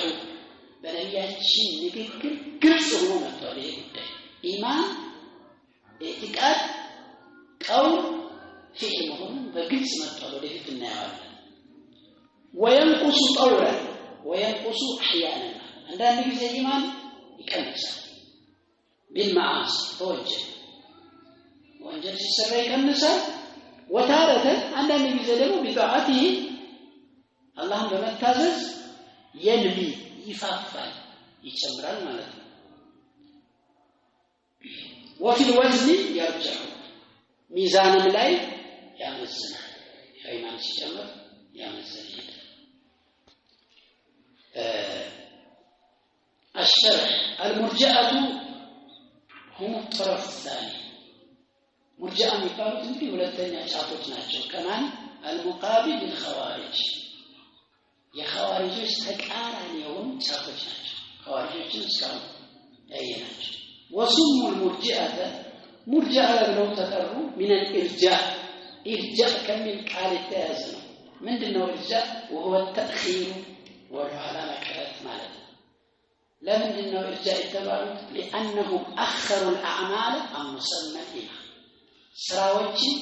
በነቢያችን ንግግር ግልጽ ሆኖ መጥቷል። ይሄ ጉዳይ ኢማን اعتقاد፣ قول፣ فعل መሆኑን በግልጽ መጥቷል። ወደፊት እናየዋለን። وينقص طورا وينقص أحيانا፣ አንዳንድ ጊዜ ኢማን ይቀንሳል። بالمعاصي በወንጀል፣ ወንጀል ሲሰራ ይቀንሳል። وتارة አንዳንድ ጊዜ ደግሞ بطاعته አላህን በመታዘዝ ينمي ይፋፋል፣ ይጨምራል ማለት ነው። وفي الوزن يرجح ሚዛንም ላይ ያመዝናል። ኢማን ሲጨምር ያመዝን ይሄዳል። الشرح المرجئة هم الطرف الثاني፣ ሙርጂአ የሚባሉት እንግዲህ ሁለተኛ ጫፎች ናቸው። ከማን? المقابل للخوارج፣ የኸዋሪጆች ተቃራኒ የሆኑ ጫፎች ናቸው። ኸዋሪጆችን እስካሁን ያየናቸው። وسموا المرجئة ሙርጂአ ብለው ተጠሩ። من الإرجاء إرجاء ከሚል ቃል የተያዘ ነው። ምንድን ነው إرجاء? وهو التأخير ወደኋላ መቅረት ማለት ነው። ለምንድን ነው ኢርጃ የተባሉት? لأنهم أخروا الأعمال عن مسمى الإيمان፣ ስራዎችን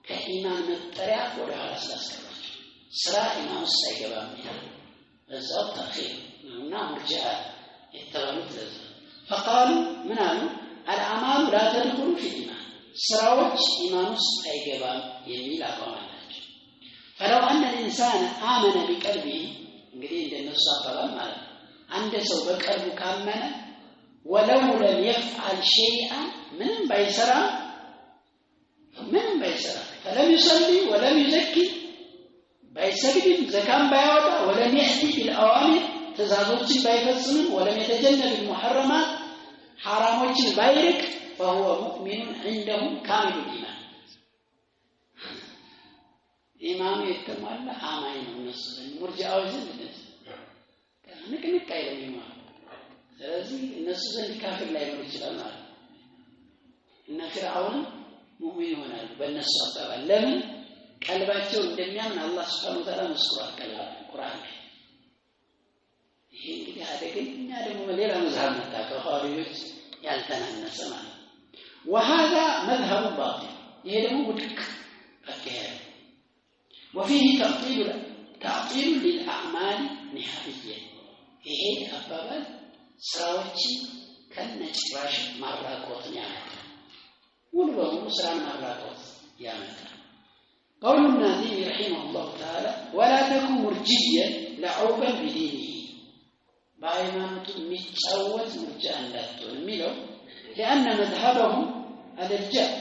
ከኢማን መጠሪያ ወደ ኋላ ስላስቀሯቸው ስራ ኢማን ውስጥ አይገባም ይላል። በዛው تأخير እና ሙርጂዓ የተባሉት ለዛ። فقالوا ምን አሉ? الأعمال لا تدخل في الإيمان፣ ስራዎች ኢማን ውስጥ አይገባም የሚል አቋም አላቸው። فلو أن الإنسان آمن بقلبه፣ እንግዲህ እንደነሱ አባባል ማለት ነው። አንድ ሰው በቀልቡ ካመነ ولو لم يفعل شيئا ምንም ባይሰራ ምንም ባይሰራ فلم يصل ولم يزك ባይሰግድም ዘካም ባያወጣ ولم يأت بالأوامر ትእዛዞችን ባይፈጽምም ولم يتجنب المحرمات ሐራሞችን ባይርቅ فهو مؤمن عندهم كامل الإيمان፣ ኢማኑ የተሟላ አማኝ ነው። እነሱ ዘንድ ሙርጂዓዎች ዘንድ እንደዚህ ንቅንቅ አይልም ኢማኑ። ስለዚህ እነሱ ዘንድ ካፊር ላይኖር ይችላል ማለት ነው። እነ ፊርዓውንም ሙእሚን ይሆናሉ በእነሱ አባባል። ለምን? ቀልባቸው እንደሚያምን አላህ سبحانه وتعالى መስክሯል። ቀልባ ቁርአን ላይ። ይሄ እንግዲህ አደገኛ ደግሞ ሌላ መዝሀብ መጣ ከኸዋሪጆች ያልተናነሰ ማለት ነው። وهذا مذهب باطل፣ ይሄ ደግሞ ውድቅ አካሄድ። وفيه تعطيل للأعمال نهائيا፣ ይሄ አባባል ስራዎችን ከነጭራሽ ማራቆትን ያመጣል። ሙሉ በሙሉ ስራን ማራቆት ያመጣል። قول الناظم رحمه الله تعالى ولا تك مرجيا لعوبا بدينه፣ በሃይማኖቱ የሚጫወት ሙርጃ እንዳትሆን የሚለው لأن مذهبه الإرجاء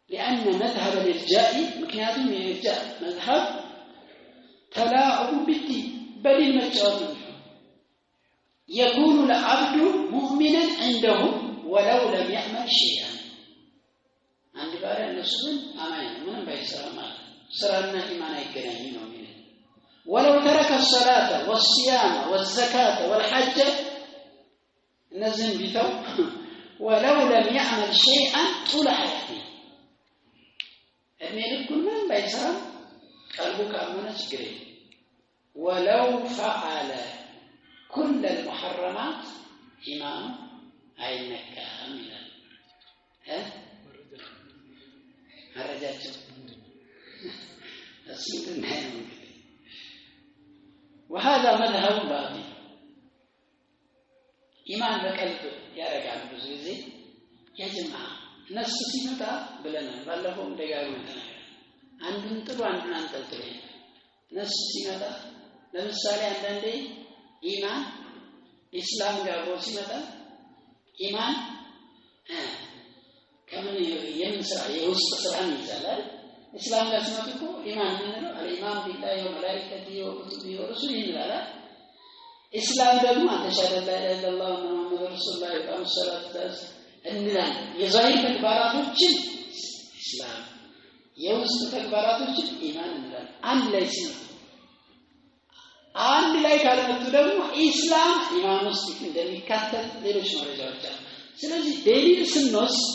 لأن مذهب الإرجاء ምክንያቱም የኢርጃ መዝሀብ تلاعب بالدين በዲን መጫወት ነው። يكون العبد مؤمنا عندهم ولو لم يعمل شيئا፣ አንድ ባሪያ እነሱ ግን አማኝ ነው ምንም ባይሰራ ማለት ነው። ስራና ኢማን አይገናኝም ነው የሚለው። ولو ترك الصلاة والصيام والزكاة والحج እነዚህን ቢተው ولو لم يعمل شيئا طول حياته እድሜ ልኩን ምንም ባይሰራም ቀልቡ ካመነ ችግር የለም። ولو فعل كل المحرمات ኢማኑ አይነካም ይላል። መረጃቸው እሱ እንድናይ ነው እንግዲህ። وهذا مذهب باطل፣ ኢማን በቀልብ ያደርጋሉ ብዙ ጊዜ። يا جماعة እነሱ ሲመጣ ብለናል፣ ባለፈውም ደጋግመን ተናግረናል። አንዱን ጥሎ አንዱን አንጠልጥሎ ይሄዳል። እነሱ ሲመጣ ለምሳሌ አንዳንዴ ኢማን ኢስላም ጋር አብሮ ሲመጣ ኢማን ከምን የምን ስራ የውስጥ ስራን ይይዛል አይደል? እስላም ጋር ሲመጡ እኮ ኢማን የምንለው الإيمان بالله وملائكته وكتبه ورسله ይላል። ኢስላም ደግሞ أن تشهد أن لا إله إلا الله وأن محمدا رسول الله وإقام الصلاة እንላለን። የዛሂር ተግባራቶችን ኢስላም፣ የውስጥ ተግባራቶችን ኢማን እንላለን። አንድ ላይ ሲመጡ፣ አንድ ላይ ካልመጡ ደግሞ ኢስላም ኢማን ውስጥ እንደሚካተት ሌሎች መረጃዎች አሉ። ስለዚህ ደሊል ስንወስድ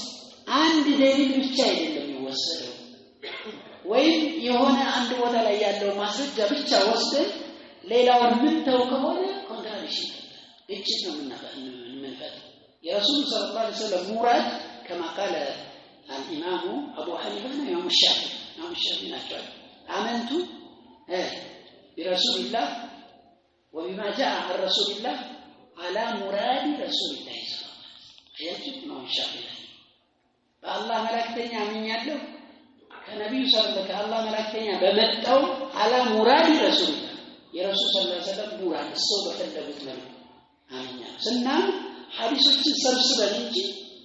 አንድ ደሊል ብቻ አይደለም የሚወሰደው፣ ወይም የሆነ አንድ ቦታ ላይ ያለው ማስረጃ ብቻ ወስደን ሌላውን ምንተው ከሆነ contradiction ግጭት ነው የምንፈጥረው። የረሱሉ صلى الله عليه وسلم ሙራድ كما قال الإمام أبو حنيفة ነው ኢማሙ ሻፊ ኢማሙ ሻፊ ናቸው። آمنت برسول الله وبما جاء عن رسول الله على مراد رسول الله صلى الله عليه وسلم። አያችሁ ኢማሙ ሻፊ ናቸው። በአላህ መላእክተኛ አምኛለሁ ከነቢዩ ሰለ ከአላህ መላእክተኛ በመጣው على مراد رسول الله የረሱል صلى الله عليه وسلم ሙራድ እሰው በፈለጉት መልኩ አምኛለሁ ስናምን ሐዲሶችን ሰብስበን እንጂ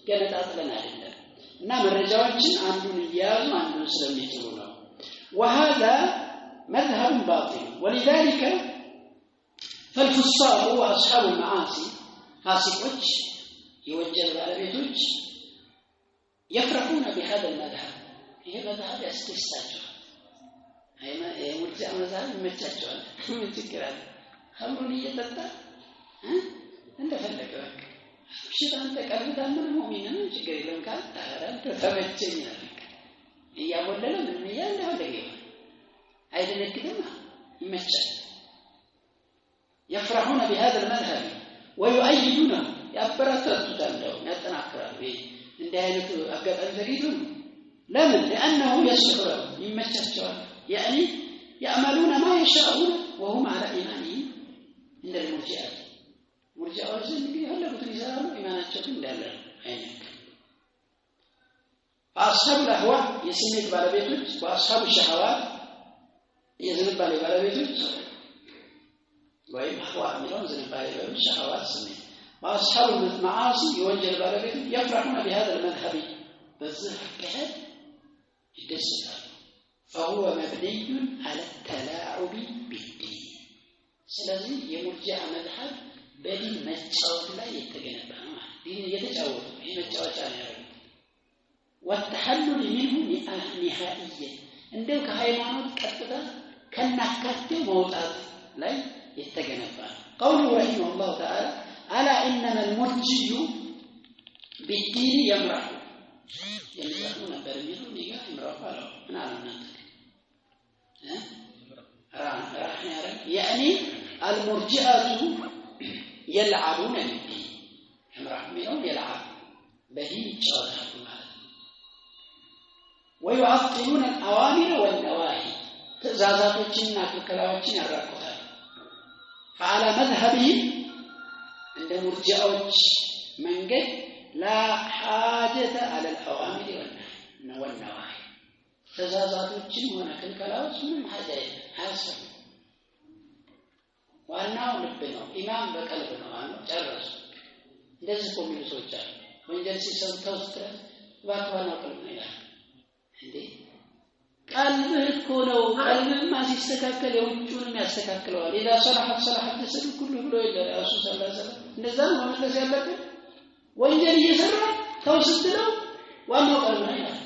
ገነጣጥለን አይደለም። እና መረጃዎችን አንዱን እየያዙ አንዱን ስለሚጥሉ ነው። وهذا مذهب باطل ولذلك فالفساق وأصحاب المعاصي ፋሲቆች የወንጀል ባለቤቶች يفرحون بهذا المذهب ይሄ መዝሀብ ያስደስታቸዋል። የሙርጂዓ መዝሀብ ይመቻቸዋል። ምን ችግር አለ? ኸምሩን እየጠጣ እንደፈለገ በቃ ሽጥ አንተ ቀልብ ታመነ ሙእሚን ነው ችግር የለም ካል ኧረ አንተ ተመቸኝ ይላል። በቃ እያቦለለ ምንም እያለ እንደፈለገ ይሆናል። አይደነግጥም፣ ይመቻል። يفرحون بهذا المذهب ወዩአይዱነ ያበረታቱታል፣ እንደውም ያጠናክራሉ። ይሄ እንዲህ አይነቱ አጋጣሚ ተገኝቶ ነው። ለምን? لأنه يصلح لهم ይመቻቸዋል። يعني يعملون ما يشاءون وهم على إيمانهم عند المرجئة ሙርጂዓዎች ዘንድ እንግዲህ የፈለጉትን ይሰራሉ፣ ኢማናቸው ግን እንዳለ ነው፣ አይነካም። وأصحاب الأهواء የስሜት ባለቤቶች፣ وأصحاب الشهوات የዝንባሌ ባለቤቶች ወይም أهواء የሚለውን ዝንባሌ በሉ፣ شهوات ስሜት፣ وأصحاب المعاصي የወንጀል ባለቤቶች يفرحون بهذا المذهب በዚህ አካሄድ ይደሰታሉ። فهو مبني على التلاعب بالدين ስለዚህ የሙርጂዓ መዝሀብ በዲን መጫወት ላይ የተገነባ ነው ማለት ዲን እየተጫወቱ ይህ መጫወቻ ነው ያደረጉት። والتحلل منه نهائيا እንደው ከሃይማኖት ቀጥታ ከናካቴው መውጣት ላይ የተገነባ ነው። قوله رحمه الله تعالى ألا إنما المرجي بالدين يمرح የሚጠቅሙ ነበር የሚለው እኔ ጋር يمرح አለው። ምን አለው እናንተ راح ያረግ يعني المرجئة يلعبون بالدين يمرح የሚለውን يلعب በዲን ይጫወታሉ ማለት ነው። ويعطلون الأوامر والنواهي ትእዛዛቶችንና ክልከላዎችን ያራቁታል። فعلى مذهبهم እንደ ሙርጂዓዎች መንገድ لا حاجة على الأوامر والنواهي ትእዛዛቶችን ሆነ ክልከላዎች ምንም ሓጃ የለም፣ አያስፈልግም። ዋናው ልብ ነው፣ ኢማን በቀልብ ነው። ዋናው ጨረሱ። እንደዚህ እኮ የሚሉ ሰዎች አሉ። ወንጀል ሲሰሩ ተው ስትለው እባክህ ዋናው ቀልብ ነው ይላል። እንዴ ቀልብህ እኮ ነው። ቀልብህማ ሲስተካከል የውጭውንም ያስተካክለዋል። إذا صلحت صلح الجسد كله ብሎ የለ ረሱል صلى الله عليه وسلم። እንደዛ ነው መመለስ ያለብን። ወንጀል እየሰራ ተው ስትለው ዋናው ቀልብ ነው ይላል።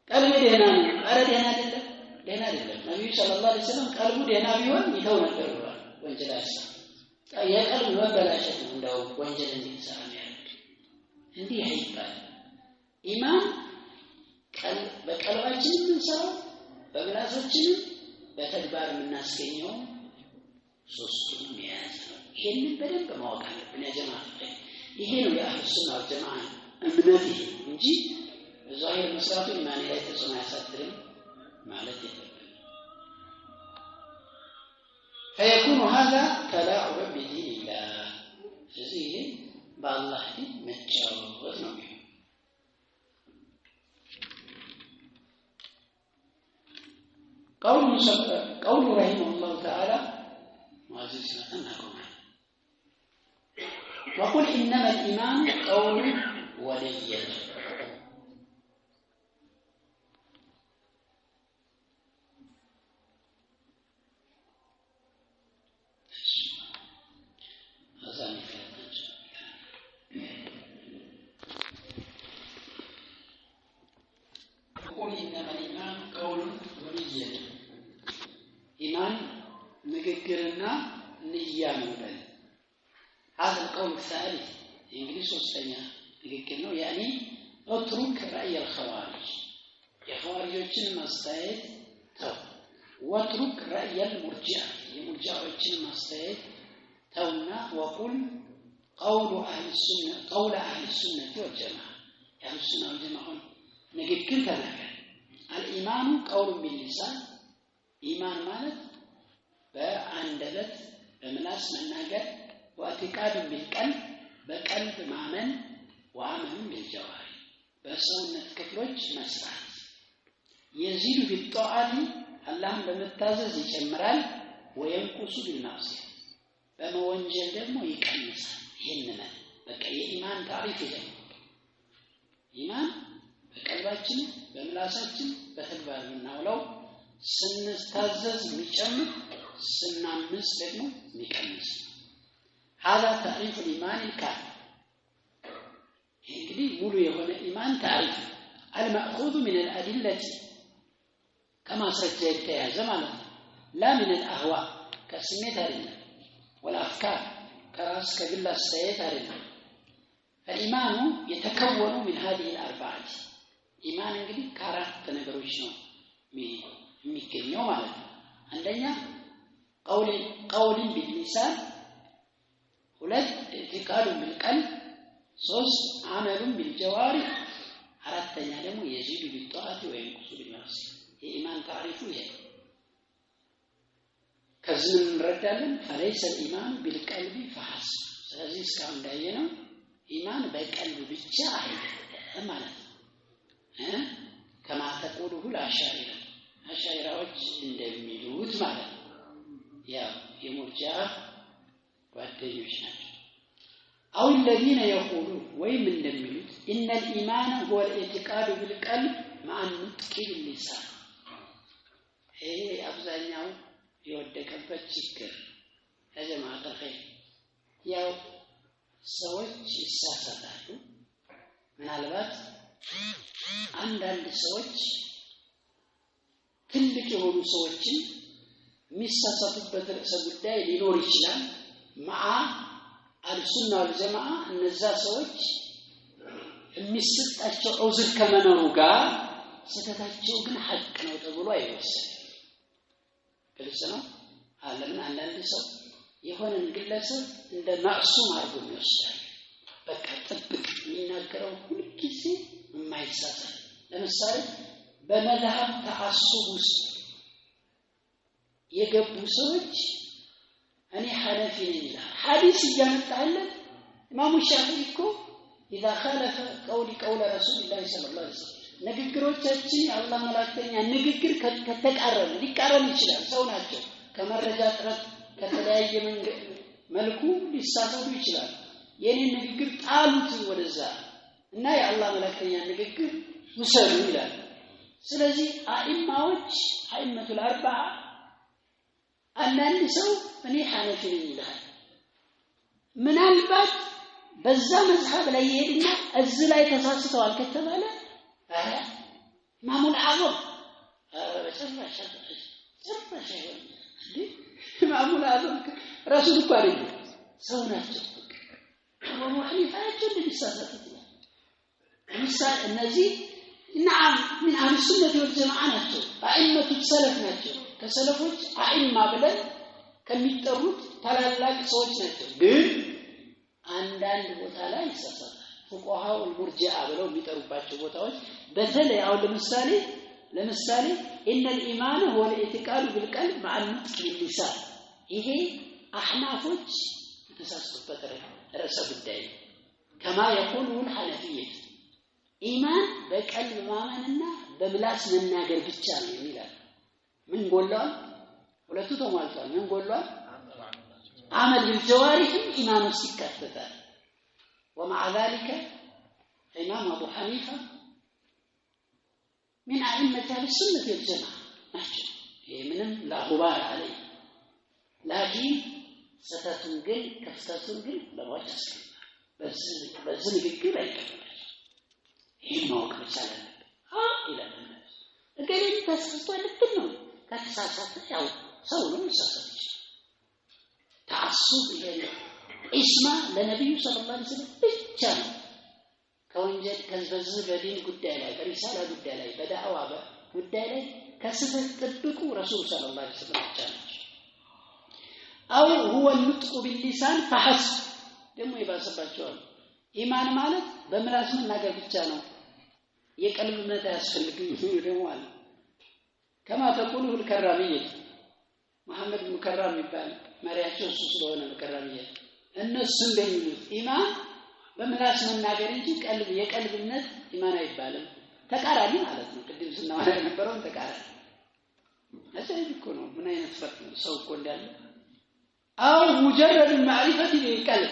ቀልቤ ደህና ነው። ኧረ ደህና አይደለም፣ ደህና አይደለም። ነቢዩ صلى الله عليه وسلم ቀልቡ ደህና ቢሆን ይተው ነበር ብለዋል። ወንጀል አያሰራም። የቀልብ መበላሸት ነው እንደው ወንጀል እንዲሰራ የሚያደርግ። እንዲህ አይባልም። ኢማን በቀልባችን የምንሰራው በምላሳችንም በተግባር የምናስገኘው ሶስቱንም የያዘ ነው። ይሄንን በደንብ ማወቅ አለብን። ያ ጀማዓ ይሄ ነው የአህሉ ሱና ወልጀማዓ እምነት ይሄ ነው እንጂ በዛሂር መስራቱ ኢማኔ ላይ ተጽዕኖ አያሳድርም ማለት የለብንም። فيكون هذا تلاعبا بدين الله ስለዚህ ይሄ በአላህ ዲን መጫወት ነው የሚሆነው። قوله رحمه الله تعالى معزز سنة وقل إنما الإيمان قول ونية وقل إنما الإيمان قول ونية ኢማን ንግግርና ንያ ነው በል። هذا القول الثالث እንግዲህ ሶስተኛ ንግግር ነው። يعني اترك رأي الخوارج የኸዋሪጆችን ማስተያየት ተው። واترك رأي المرجئة የሙርጂዓዎችን ማስተያየት ተውና وقل قول أهل السنة قول أهل السنة والجماعة የአህሉ ሱና ወልጀማዓን ንግግር ተናገር። الإيمان قول باللسان ኢማን ማለት በአንደበት በምላስ መናገር፣ واعتقاد بالقلب በቀልብ ማመን፣ وعمل بالجوارح በሰውነት ክፍሎች መስራት። يزيد بالطاعة አላህን በመታዘዝ ይጨምራል፣ وينقص بالمعصية በመወንጀል ደግሞ ይቀንሳል። ይህን በቃ የኢማን ታሪፍ ይሄ ነው። ኢማን በቀልባችን በምላሳችን በተግባር የምናውለው ስንታዘዝ የሚጨምር ስናምስ ደግሞ የሚቀንስ። هذا تعريف الإيمان الكامل ይህ እንግዲህ ሙሉ የሆነ ኢማን ታሪፍ ነው። المأخوذ من الأدلة ከማስረጃ የተያዘ ማለት ነው። لا من الأهواء ከስሜት አይደለም፣ والأفكار ከራስ ከግል አስተያየት አይደለም። فالإيمان يتكون من هذه الأربعة ኢማን እንግዲህ ከአራት ነገሮች ነው የሚገኘው ማለት ነው። አንደኛ قول باللسان፣ ሁለት اعتقاد بالقلب፣ ሶስት عمل بالجوارح፣ አራተኛ ደግሞ يزيد بالطاعة وينقص بالمعصية። የኢማን ታሪፉ ይሄ ነው። ከዚህ ምን እንረዳለን? فليس الإيمان بالقلب فحسب። ስለዚህ እስካሁን እንዳየነው ኢማን በቀልብ ብቻ አይደለም ማለት ነው። كما تقوله الأشاعرة አሻኢራዎች እንደሚሉት ማለት ነው። ያው የሙርጂዓ ጓደኞች ናቸው። أو الذين يقولون ወይም እንደሚሉት إن الإيمان هو الاعتقاد بالقلب مع النطق باللسان። ይሄ አብዛኛው የወደቀበት ችግር يا جماعة الخير። ያው ሰዎች ይሳሳታሉ። ምናልባት አንዳንድ ሰዎች ትልቅ የሆኑ ሰዎችን የሚሳሳቱበት ርዕሰ ጉዳይ ሊኖር ይችላል። مع أهل السنة والجماعة እነዛ ሰዎች የሚሰጣቸው ዑዝር ከመኖሩ ጋር ስህተታቸው ግን ሐቅ ነው ተብሎ አይወሰድም። ግልጽ ነው። ለምን አንዳንድ ሰው የሆነን ግለሰብ እንደ ማዕሱም አድርጎ ይወስዳል። በቃ ጥብቅ የሚናገረው ሁልጊዜ የማይሳሳት። ለምሳሌ በመዝሀብ ተዓሱብ ውስጥ የገቡ ሰዎች እኔ ሐነፊ ነኝ ይላል። ሐዲስ እያመጣህለት ኢማሙ ሻፊዒ እኮ إذا خالف قولي قول رسول الله صلى الله عليه وسلم ንግግሮቻችን የአላህ መላእክተኛ ንግግር ከተቃረነ ሊቃረን ይችላል። ሰው ናቸው። ከመረጃ ጥረት ከተለያየ መልኩ ሊሳሳቱ ይችላል። የኔ ንግግር ጣሉት ወደዛ እና የአላህ መላእክተኛ ንግግር ውሰዱ ይላል። ስለዚህ አኢማዎች أئمة الأربعة አንዳንድ ሰው እኔ ሐነፊ ነኝ ይልሃል። ምናልባት በዛ መዝሀብ ላይ ይሄድና እዚህ ላይ ተሳስተዋል ከተባለ ኧረ ኢማሙል አዕዘም ኧረ በጭራሽ ጭራሽ አይሆንም። እንዴ ኢማሙል አዕዘም ረሱል እኮ አይደለም ሰው ናቸው። አቡ ሐኒፋ ናቸው እንደሚሳሳቱት ይላል። ምሳሌ እነዚህ نعم من أهل السنة والجماعة ናቸው። أئمة السلف ናቸው። ከሰለፎች አኢማ ብለን ከሚጠሩት ታላላቅ ሰዎች ናቸው። ግን አንዳንድ ቦታ ላይ ይሳሳታል። ፉቆሃው ሙርጂዓ ብለው የሚጠሩባቸው ቦታዎች በተለይ አሁን ለምሳሌ إن الإيمان هو الاعتقاد بالقلب مع النطق باللسان ይሄ አሕናፎች የተሳሳቱበት ርዕሰ ጉዳይ ነው። كما يقوله الحنفية ኢማን በቀልብ ማመንና በምላስ መናገር ብቻ ነው የሚላል። ምን ጎሏል? ሁለቱ ተሟልቷል። ምን ጎሏል? عمل بالجوارح ም ኢማን ውስጥ ይካተታል። ومع ذلك ኢማም አቡ ሐኒፋ من أئمة أهل السنة والجماعة ናቸው። ይሄ ምንም لا غبار عليه። لكن ስህተቱን ግን ክፍተቱን ግን ለማወቅ ያስፈልጋል። በዚህ ንግግር አይቀበልም። ይህን ማወቅ መቻል አለብን ይላል። እገሌም ተሳስቷል ልትል ነው። ከተሳሳተ ያው ሰው ነው ሊሳሳት ይችላል። ተዓሱብ ይሄ ኢስማ ለነቢዩ ሰለላሁ ዐለይሂ ወሰለም ብቻ ነው። ከወንጀል በዚህ በዲን ጉዳይ ላይ በሪሳላ ጉዳይ ላይ በዳዕዋ ጉዳይ ላይ ከስህተት ጥብቁ ረሱል ሰለላሁ ዐለይሂ ወሰለም ብቻ ናቸው። አው ሁወ ኑጥቁ ቢሊሳን ፈሐስብ ደግሞ ይባስባቸዋል። ኢማን ማለት በምላስ መናገር ብቻ ነው፣ የቀልብ እምነት አያስፈልግም ደግሞ አለ። ከማ ተቁሉሁ ልከራሚየት መሐመድ ብኑ ከራም የሚባል መሪያቸው እሱ ስለሆነ ነው ከራሚየት። እነሱ እንደሚሉት ኢማን በምላስ መናገር እንጂ ቀልብ የቀልብ እምነት ኢማን አይባልም። ተቃራኒ ማለት ነው። ቅድም ስናወራ የነበረውን ተቃራኒ አጃኢብ እኮ ነው። ምን አይነት ፈርቅ ነው ሰው እኮ እንዳለ። أو مجرد معرفة بالقلب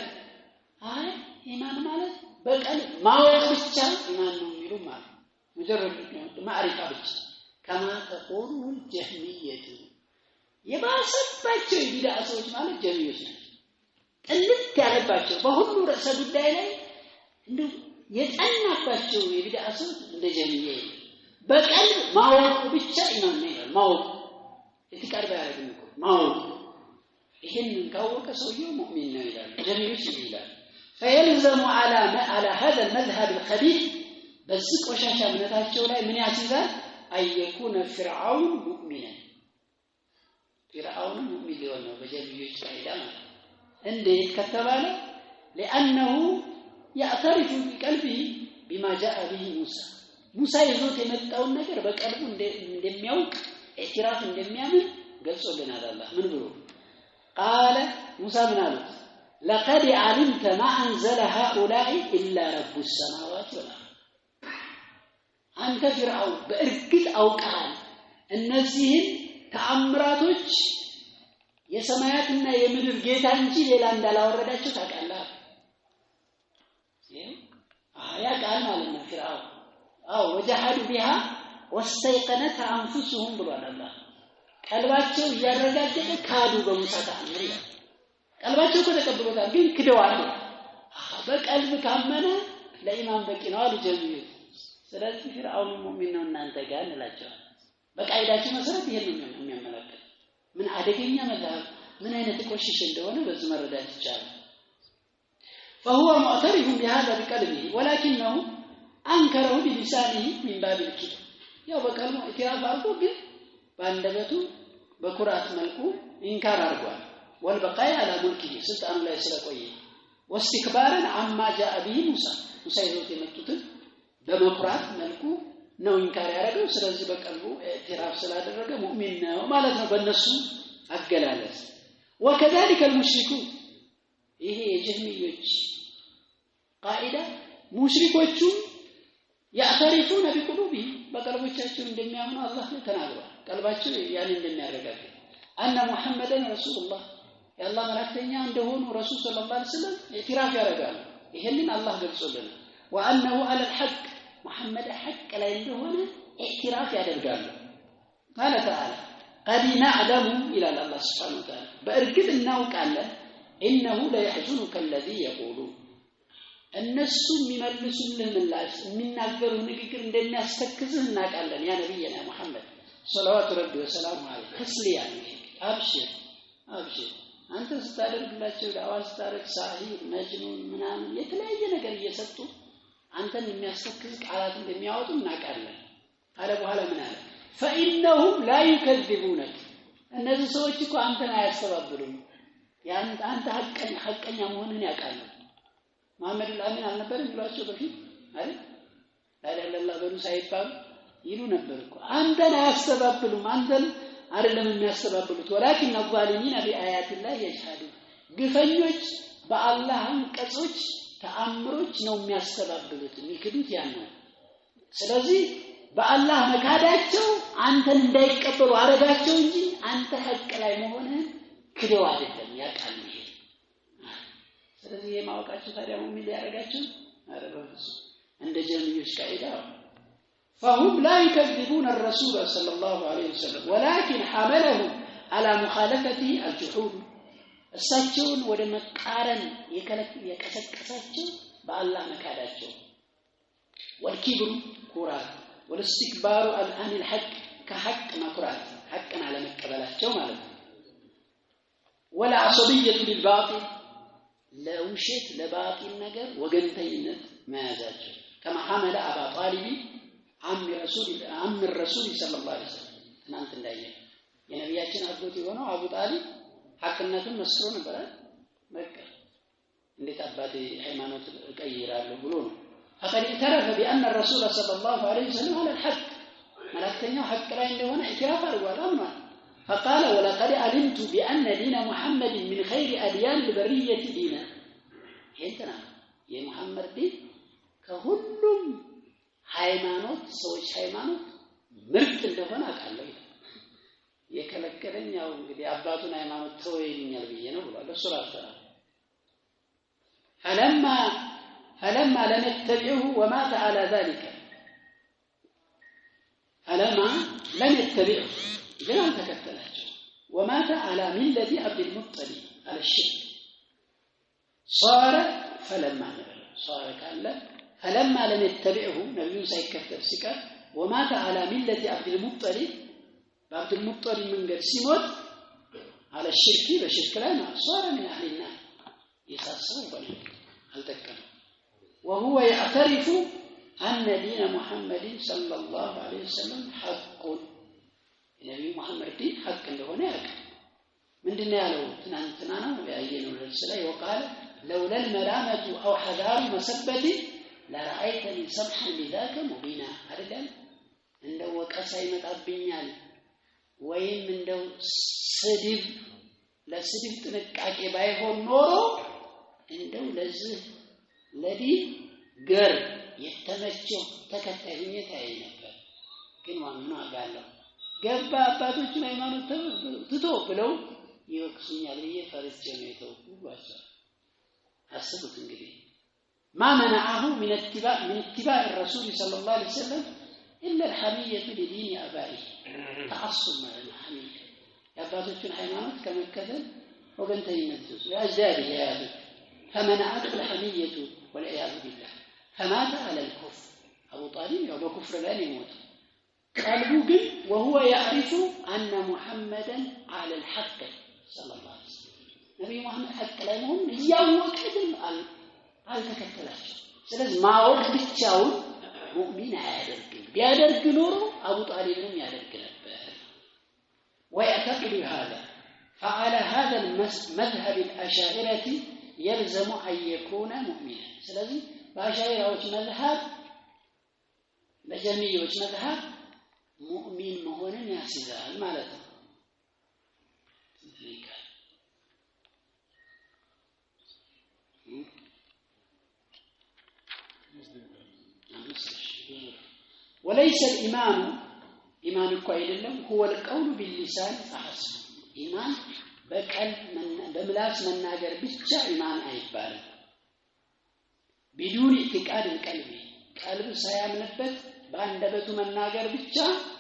አይ ኢማን ማለት በቀልብ ማወቅ ብቻ ኢማን ነው የሚሉ ማለት مجرد معرفة ብቻ كما تقوله الجهمية የባሰባቸው የቢድዓ ሰዎች ማለት ጀህሚዮች ናቸው። ጥልት ያለባቸው በሁሉ ርዕሰ ጉዳይ ላይ እንደው የጠናባቸው የቢድዓ ሰዎች እንደ ጀህሚያ የለም። በቀልብ ማወቁ ብቻ ኢማን ነው ይላል። ማወቁ ኢዕቲቃድ ባያደርግም እኮ ማወቁ ይህንን ካወቀ ሰውየው ሙእሚን ነው ይላሉ። ጀህሚዮች ይላሉ። فيلزم على هذا المذهب الخبيث በዚህ ቆሻሻ እምነታቸው ላይ ምን ያስይዛል? أن يكون فرعون مؤمنا ፊርዓውን ሙእሚን ሊሆን ነው በጀህሚዮች ቃይዳ ማለት ነው። እንዴት ከተባለ لأنه يعترف بقلبه بما جاء به موسى ሙሳ ይዞት የመጣውን ነገር በቀልቡ እንደሚያውቅ اعتراف እንደሚያምን ገልጾልናል። አላህ ምን ብሎ قال ሙሳ ምን አሉት? لقد علمت ما أنزل هؤلاء إلا رب السماوات والأرض አንተ ፊርዓውን በእርግጥ አውቀሃል እነዚህን ተአምራቶች የሰማያትና የምድር ጌታ እንጂ ሌላ እንዳላወረዳቸው ታውቃለህ። ያውቃል ማለት ነው ፊርዓውን። አዎ وجحدوا بها واستيقنتها أنفسهم ብሏል አላህ። ቀልባቸው እያረጋገጠ ካዱ በሙሳ ተአምር ይላል። ቀልባቸው እኮ ተቀብሎታል፣ ግን ክደዋል። በቀልብ ካመነ ለኢማን በቂ ነው አሉ ጀሚዮች። ስለዚህ ፊርዓውን ሙእሚን ነው እናንተ ጋር እንላቸዋለን። በቃይዳቸው መሰረት ይሄን ነው የሚያመላክት። ምን አደገኛ መዝሀብ ምን አይነት ቆሽሽ እንደሆነ በዚህ መረዳት ይቻላል። فهو معترف بهذا بقلبه ولكنه أنكره بلسانه من باب الكبر ያው በቀልቡ اعتراف አድርጎ ግን በአንደበቱ በኩራት መልኩ إنكار አድርጓል። والبقاء على ملكه ስልጣኑ ላይ ስለቆየ واستكبارا عما جاء به موسى ሙሳ ይዘውት የመጡትን በመኩራት መልኩ ነው إنكار ያደረገው። ስለዚህ በቀልቡ اعتراف ስላደረገ ሙእሚን ነው ማለት ነው በእነሱ አገላለጽ። وكذلك المشركون ይሄ የጀህሚዮች ቃኢዳ ሙሽሪኮቹ يعترفون بقلوبهم በቀልቦቻቸው እንደሚያምኑ አላህ ተናግሯል። ቀልባቸው ያን እንደሚያረጋግጥ أن محمدا رسول الله የአላህ መላእክተኛ እንደሆኑ ረሱል صلى الله عليه وسلم اعتراف ያደርጋሉ። ይሄንን አላህ ገልጾልናል። وأنه على الحق ሙሐመድ ሐቅ ላይ እንደሆነ اعتراف ያደርጋሉ። قال تعالى قد نعلم ይላል አላህ سبحانه وتعالى በእርግጥ እናውቃለን إنه ليحزنك الذي يقولون እነሱ የሚመልሱልህ ምላሽ የሚናገሩህ ንግግር እንደሚያስተክዝህ እናውቃለን። يا نبينا ሙሐመድ صلوات ربي وسلامه عليه تسلية ነው። አብሽር አብሽር፣ አንተ ስታደርግላቸው ዳዋ ስታደርግ ساحر مجنون ምናምን የተለያየ ነገር እየሰጡ አንተን የሚያስተክዝ ቃላት እንደሚያወጡ እናውቃለን አለ። በኋላ ምን አለ? فإنهم لا يكذبونك እነዚህ ሰዎች እኮ አንተን አያስተባብሉም። አንተ ሐቀኛ መሆንህን ያውቃሉ። መሐመድ አልአሚን አልነበረም የሚሏቸው በፊት አይደል? لا إله إلا الله በሉ ሳይባሉ ይሉ ነበር እኮ። አንተን አያስተባብሉም። አንተን አይደለም የሚያስተባብሉት። ولكن الظالمين بآيات الله يجحدون ግፈኞች በአላህ አንቀጾች ተአምሮች ነው የሚያስተባብሉት፣ የሚክዱት ያን ነው። ስለዚህ በአላህ መካዳቸው አንተን እንዳይቀበሉ አረጋቸው እንጂ አንተ ሐቅ ላይ መሆንህን ክደው አይደለም፣ ያውቃሉ ይሄ። ስለዚህ የማወቃቸው ታዲያ ሙእሚን ሊያደርጋቸው? ኧረ በፍፁም እንደ ጀህሚዮች ቃኢዳ فهم لا يكذبون الرسول صلى الله عليه وسلم ولكن حملهم على مخالفته الجحود እሳቸውን ወደ መቃረን የቀሰቀሳቸው በአላህ መካዳቸው፣ والكبر ኩራት፣ والاستكبار عن الحق ከሐቅ መኩራት ሐቅን አለመቀበላቸው ማለት ነው። والعصبية للباطل ለውሸት ለ باطل ነገር ወገንተኝነት መያዛቸው كما حمل أبا طالب عم الرسول صلى الله عليه وسلم ትናንት እንዳየ የነቢያችን አጎት የሆነው አቡ ጣሊብ ሐቅነቱን መስክሮ ነበር። በቃ እንዴት አባቴ ሃይማኖት እቀይራለሁ ብሎ ነው። فقد اعترف بأن الرسول صلى الله عليه وسلم على الحق መላእክተኛው ሐቅ ላይ እንደሆነ اعتراف አድርጓል፣ አምኗል። فقال ولقد علمت بأن دين محمد من خير أديان البرية دينا ይሄን ተናግሯል። የሙሐመድ ዲን ከሁሉም ሃይማኖት ሰዎች ሃይማኖት ምርጥ እንደሆነ አውቃለሁ ይላል። የከለከለኝ ያው እንግዲህ አባቱን ሃይማኖት ተው ይሉኛል ብዬ ነው ብሏል። እሱ ራሱ فلما لم يتبعه ومات على ذلك فلما لم يتبعه ግን አልተከተላቸው ومات على ملة عبد المطلب على الشرك صار فلما ንበለው صار ካለ فلما لم يتبعه ነቢዩን ሳይከተል ሲቀር ومات على ملة عبد المطلب በአብዱልሙጠሊብ መንገድ ሲሞት على الشرك በሽርክ ላይ ነው። صار من أهل النار የሳሰው ሆነ አልጠቀመም። وهو يعترف أن دين محمد صلى الله عليه وسلم حق የነቢዩ መሐመድ ዲን ሐቅ እንደሆነ ያውቃል። ምንድነው ያለው? ትናንትና ነው ያየነው ደርስ ላይ وقال لولا الملامة أو حذار مسبة لرأيتني سمحا بذاك مبينا አይደለም? እንደው ወቀሳ ይመጣብኛል ወይም እንደው ስድብ ለስድብ ጥንቃቄ ባይሆን ኖሮ እንደው ለዚህ ለዲን ገር የተመቸው ተከታይ ሆኜ ታይ ነበር። ግን ዋናው አጋለው ገባ አባቶችን ሃይማኖት ትቶ ብለው ይወቅሱኛል ብዬ ፈርቼ ነው የተውኩባቸው። አስቡት እንግዲህ ما منعه من اتباع الرسول صلى الله عليه وسلم إلا الحمية لدين آبائه تعصب مع الحمية የአባቶችን ሃይማኖት ከመከተል ወገንተኝነት የአጅዳድ የያዙት فمنعته الحمية والعياذ بالله فمات على الكفر أبو طالب ያው በኩፍር ላይ ነው የሞተው። ቀልቡ ግን وهو يعرف أن محمدا على الحق صلى الله عليه وسلم ነብዩ መሐመድ ሐቅ ላይ መሆኑን እያወቀ ግን አልተከተላቸው። ስለዚህ ማወቅ ብቻውን ሙእሚን አያደርግም። ቢያደርግ ኖሮ አቡ ጣሊብንም ያደርግ ነበር። ويعتقد هذا فعلى هذا المذهب الأشاعرة يلزم أن يكون مؤمنا። ስለዚህ በአሻዒራዎች መዝሀብ በጀህሚዮች መዝሀብ ሙእሚን መሆንን ያስይዛል ማለት ነው። وليس الإيمان ኢማን እኮ አይደለም هو القول باللسان فحسب ኢማን በቀል በምላስ መናገር ብቻ ኢማን አይባልም። بدون اعتقاد القلب ቀልብ ሳያምንበት በአንደበቱ መናገር ብቻ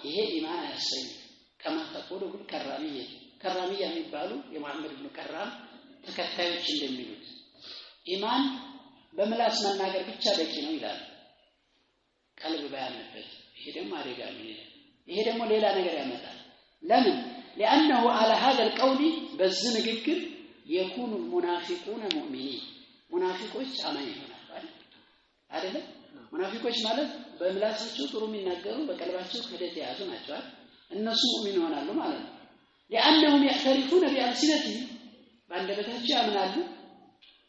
ይሄ ኢማን አያሰኝም። كما تقوله الكرامية ከራሚያ የሚባሉ የመሐመድ ብኑ ከራም ተከታዮች እንደሚሉት ኢማን በምላስ መናገር ብቻ በቂ ነው ይላሉ፣ ቀልብ ባያምንበት። ይሄ ደግሞ አደጋ ነው። ይሄ ደግሞ ሌላ ነገር ያመጣል። ለምን? لأنه على هذا القول በዚህ ንግግር يكون المنافقون مؤمنين ሙናፊቆች አማኝ ይሆናሉ አይደለም? ሙናፊቆች ማለት በምላሳቸው ጥሩ የሚናገሩ በቀልባቸው ክህደት የያዙ ናቸው አይደል? እነሱ ሙእሚን ይሆናሉ ማለት ነው። لأنهم يعترفون بألسنتهم በአንደበታቸው ያምናሉ፣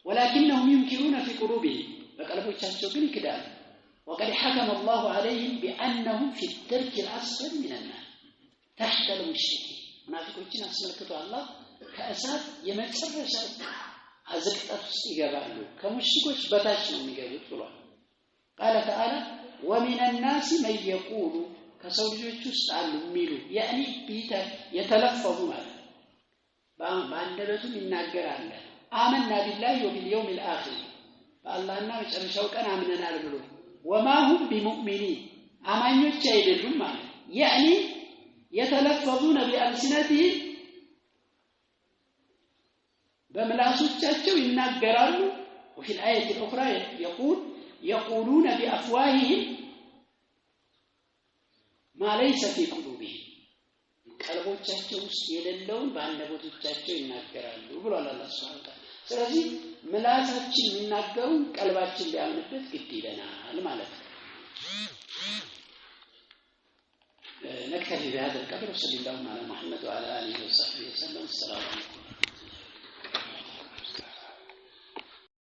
ولكنهم ينكرون في قلوبهم በቀልቦቻቸው ግን ይክዳሉ። وقد حكم الله عليهم بأنهم في الدرك الأسفل من النار تحت المشركين ሙናፊቆችን አስመልክቶ አላህ ከእሳት የመጨረሻ አዝቅጠት ውስጥ ይገባሉ፣ ከሙሽሪኮች በታች ነው የሚገቡት ብሏል። قال تعالى ومن الناس من يقول ከሰው ልጆች ውስጥ አሉ የሚሉ ያኒ ቢተ የተለፈዙ ማለት በአንደበቱም ይናገራል። آمنا بالله وباليوم الآخر በአላህና መጨረሻው ቀን አምነናል ብሎ وما هم بمؤمنين አማኞች አይደሉም ማለት يعني يتلفظون بألسنتهم በምላሶቻቸው ይናገራሉ። وفي الآية الأخرى يقول يقولون بأفواههم ما ليس في قلوبهم ቀልቦቻቸው ውስጥ የሌለውን በአንደበቶቻቸው ይናገራሉ ብሏል አላህ ሱብሓነሁ ወተዓላ። ስለዚህ ምላሳችን የሚናገሩን ቀልባችን ሊያምንበት ግድ ይለናል ማለት ነው። نكتفي بهذا القدر وصلى الله على محمد وعلى آله وصحبه وسلم. السلام عليكم.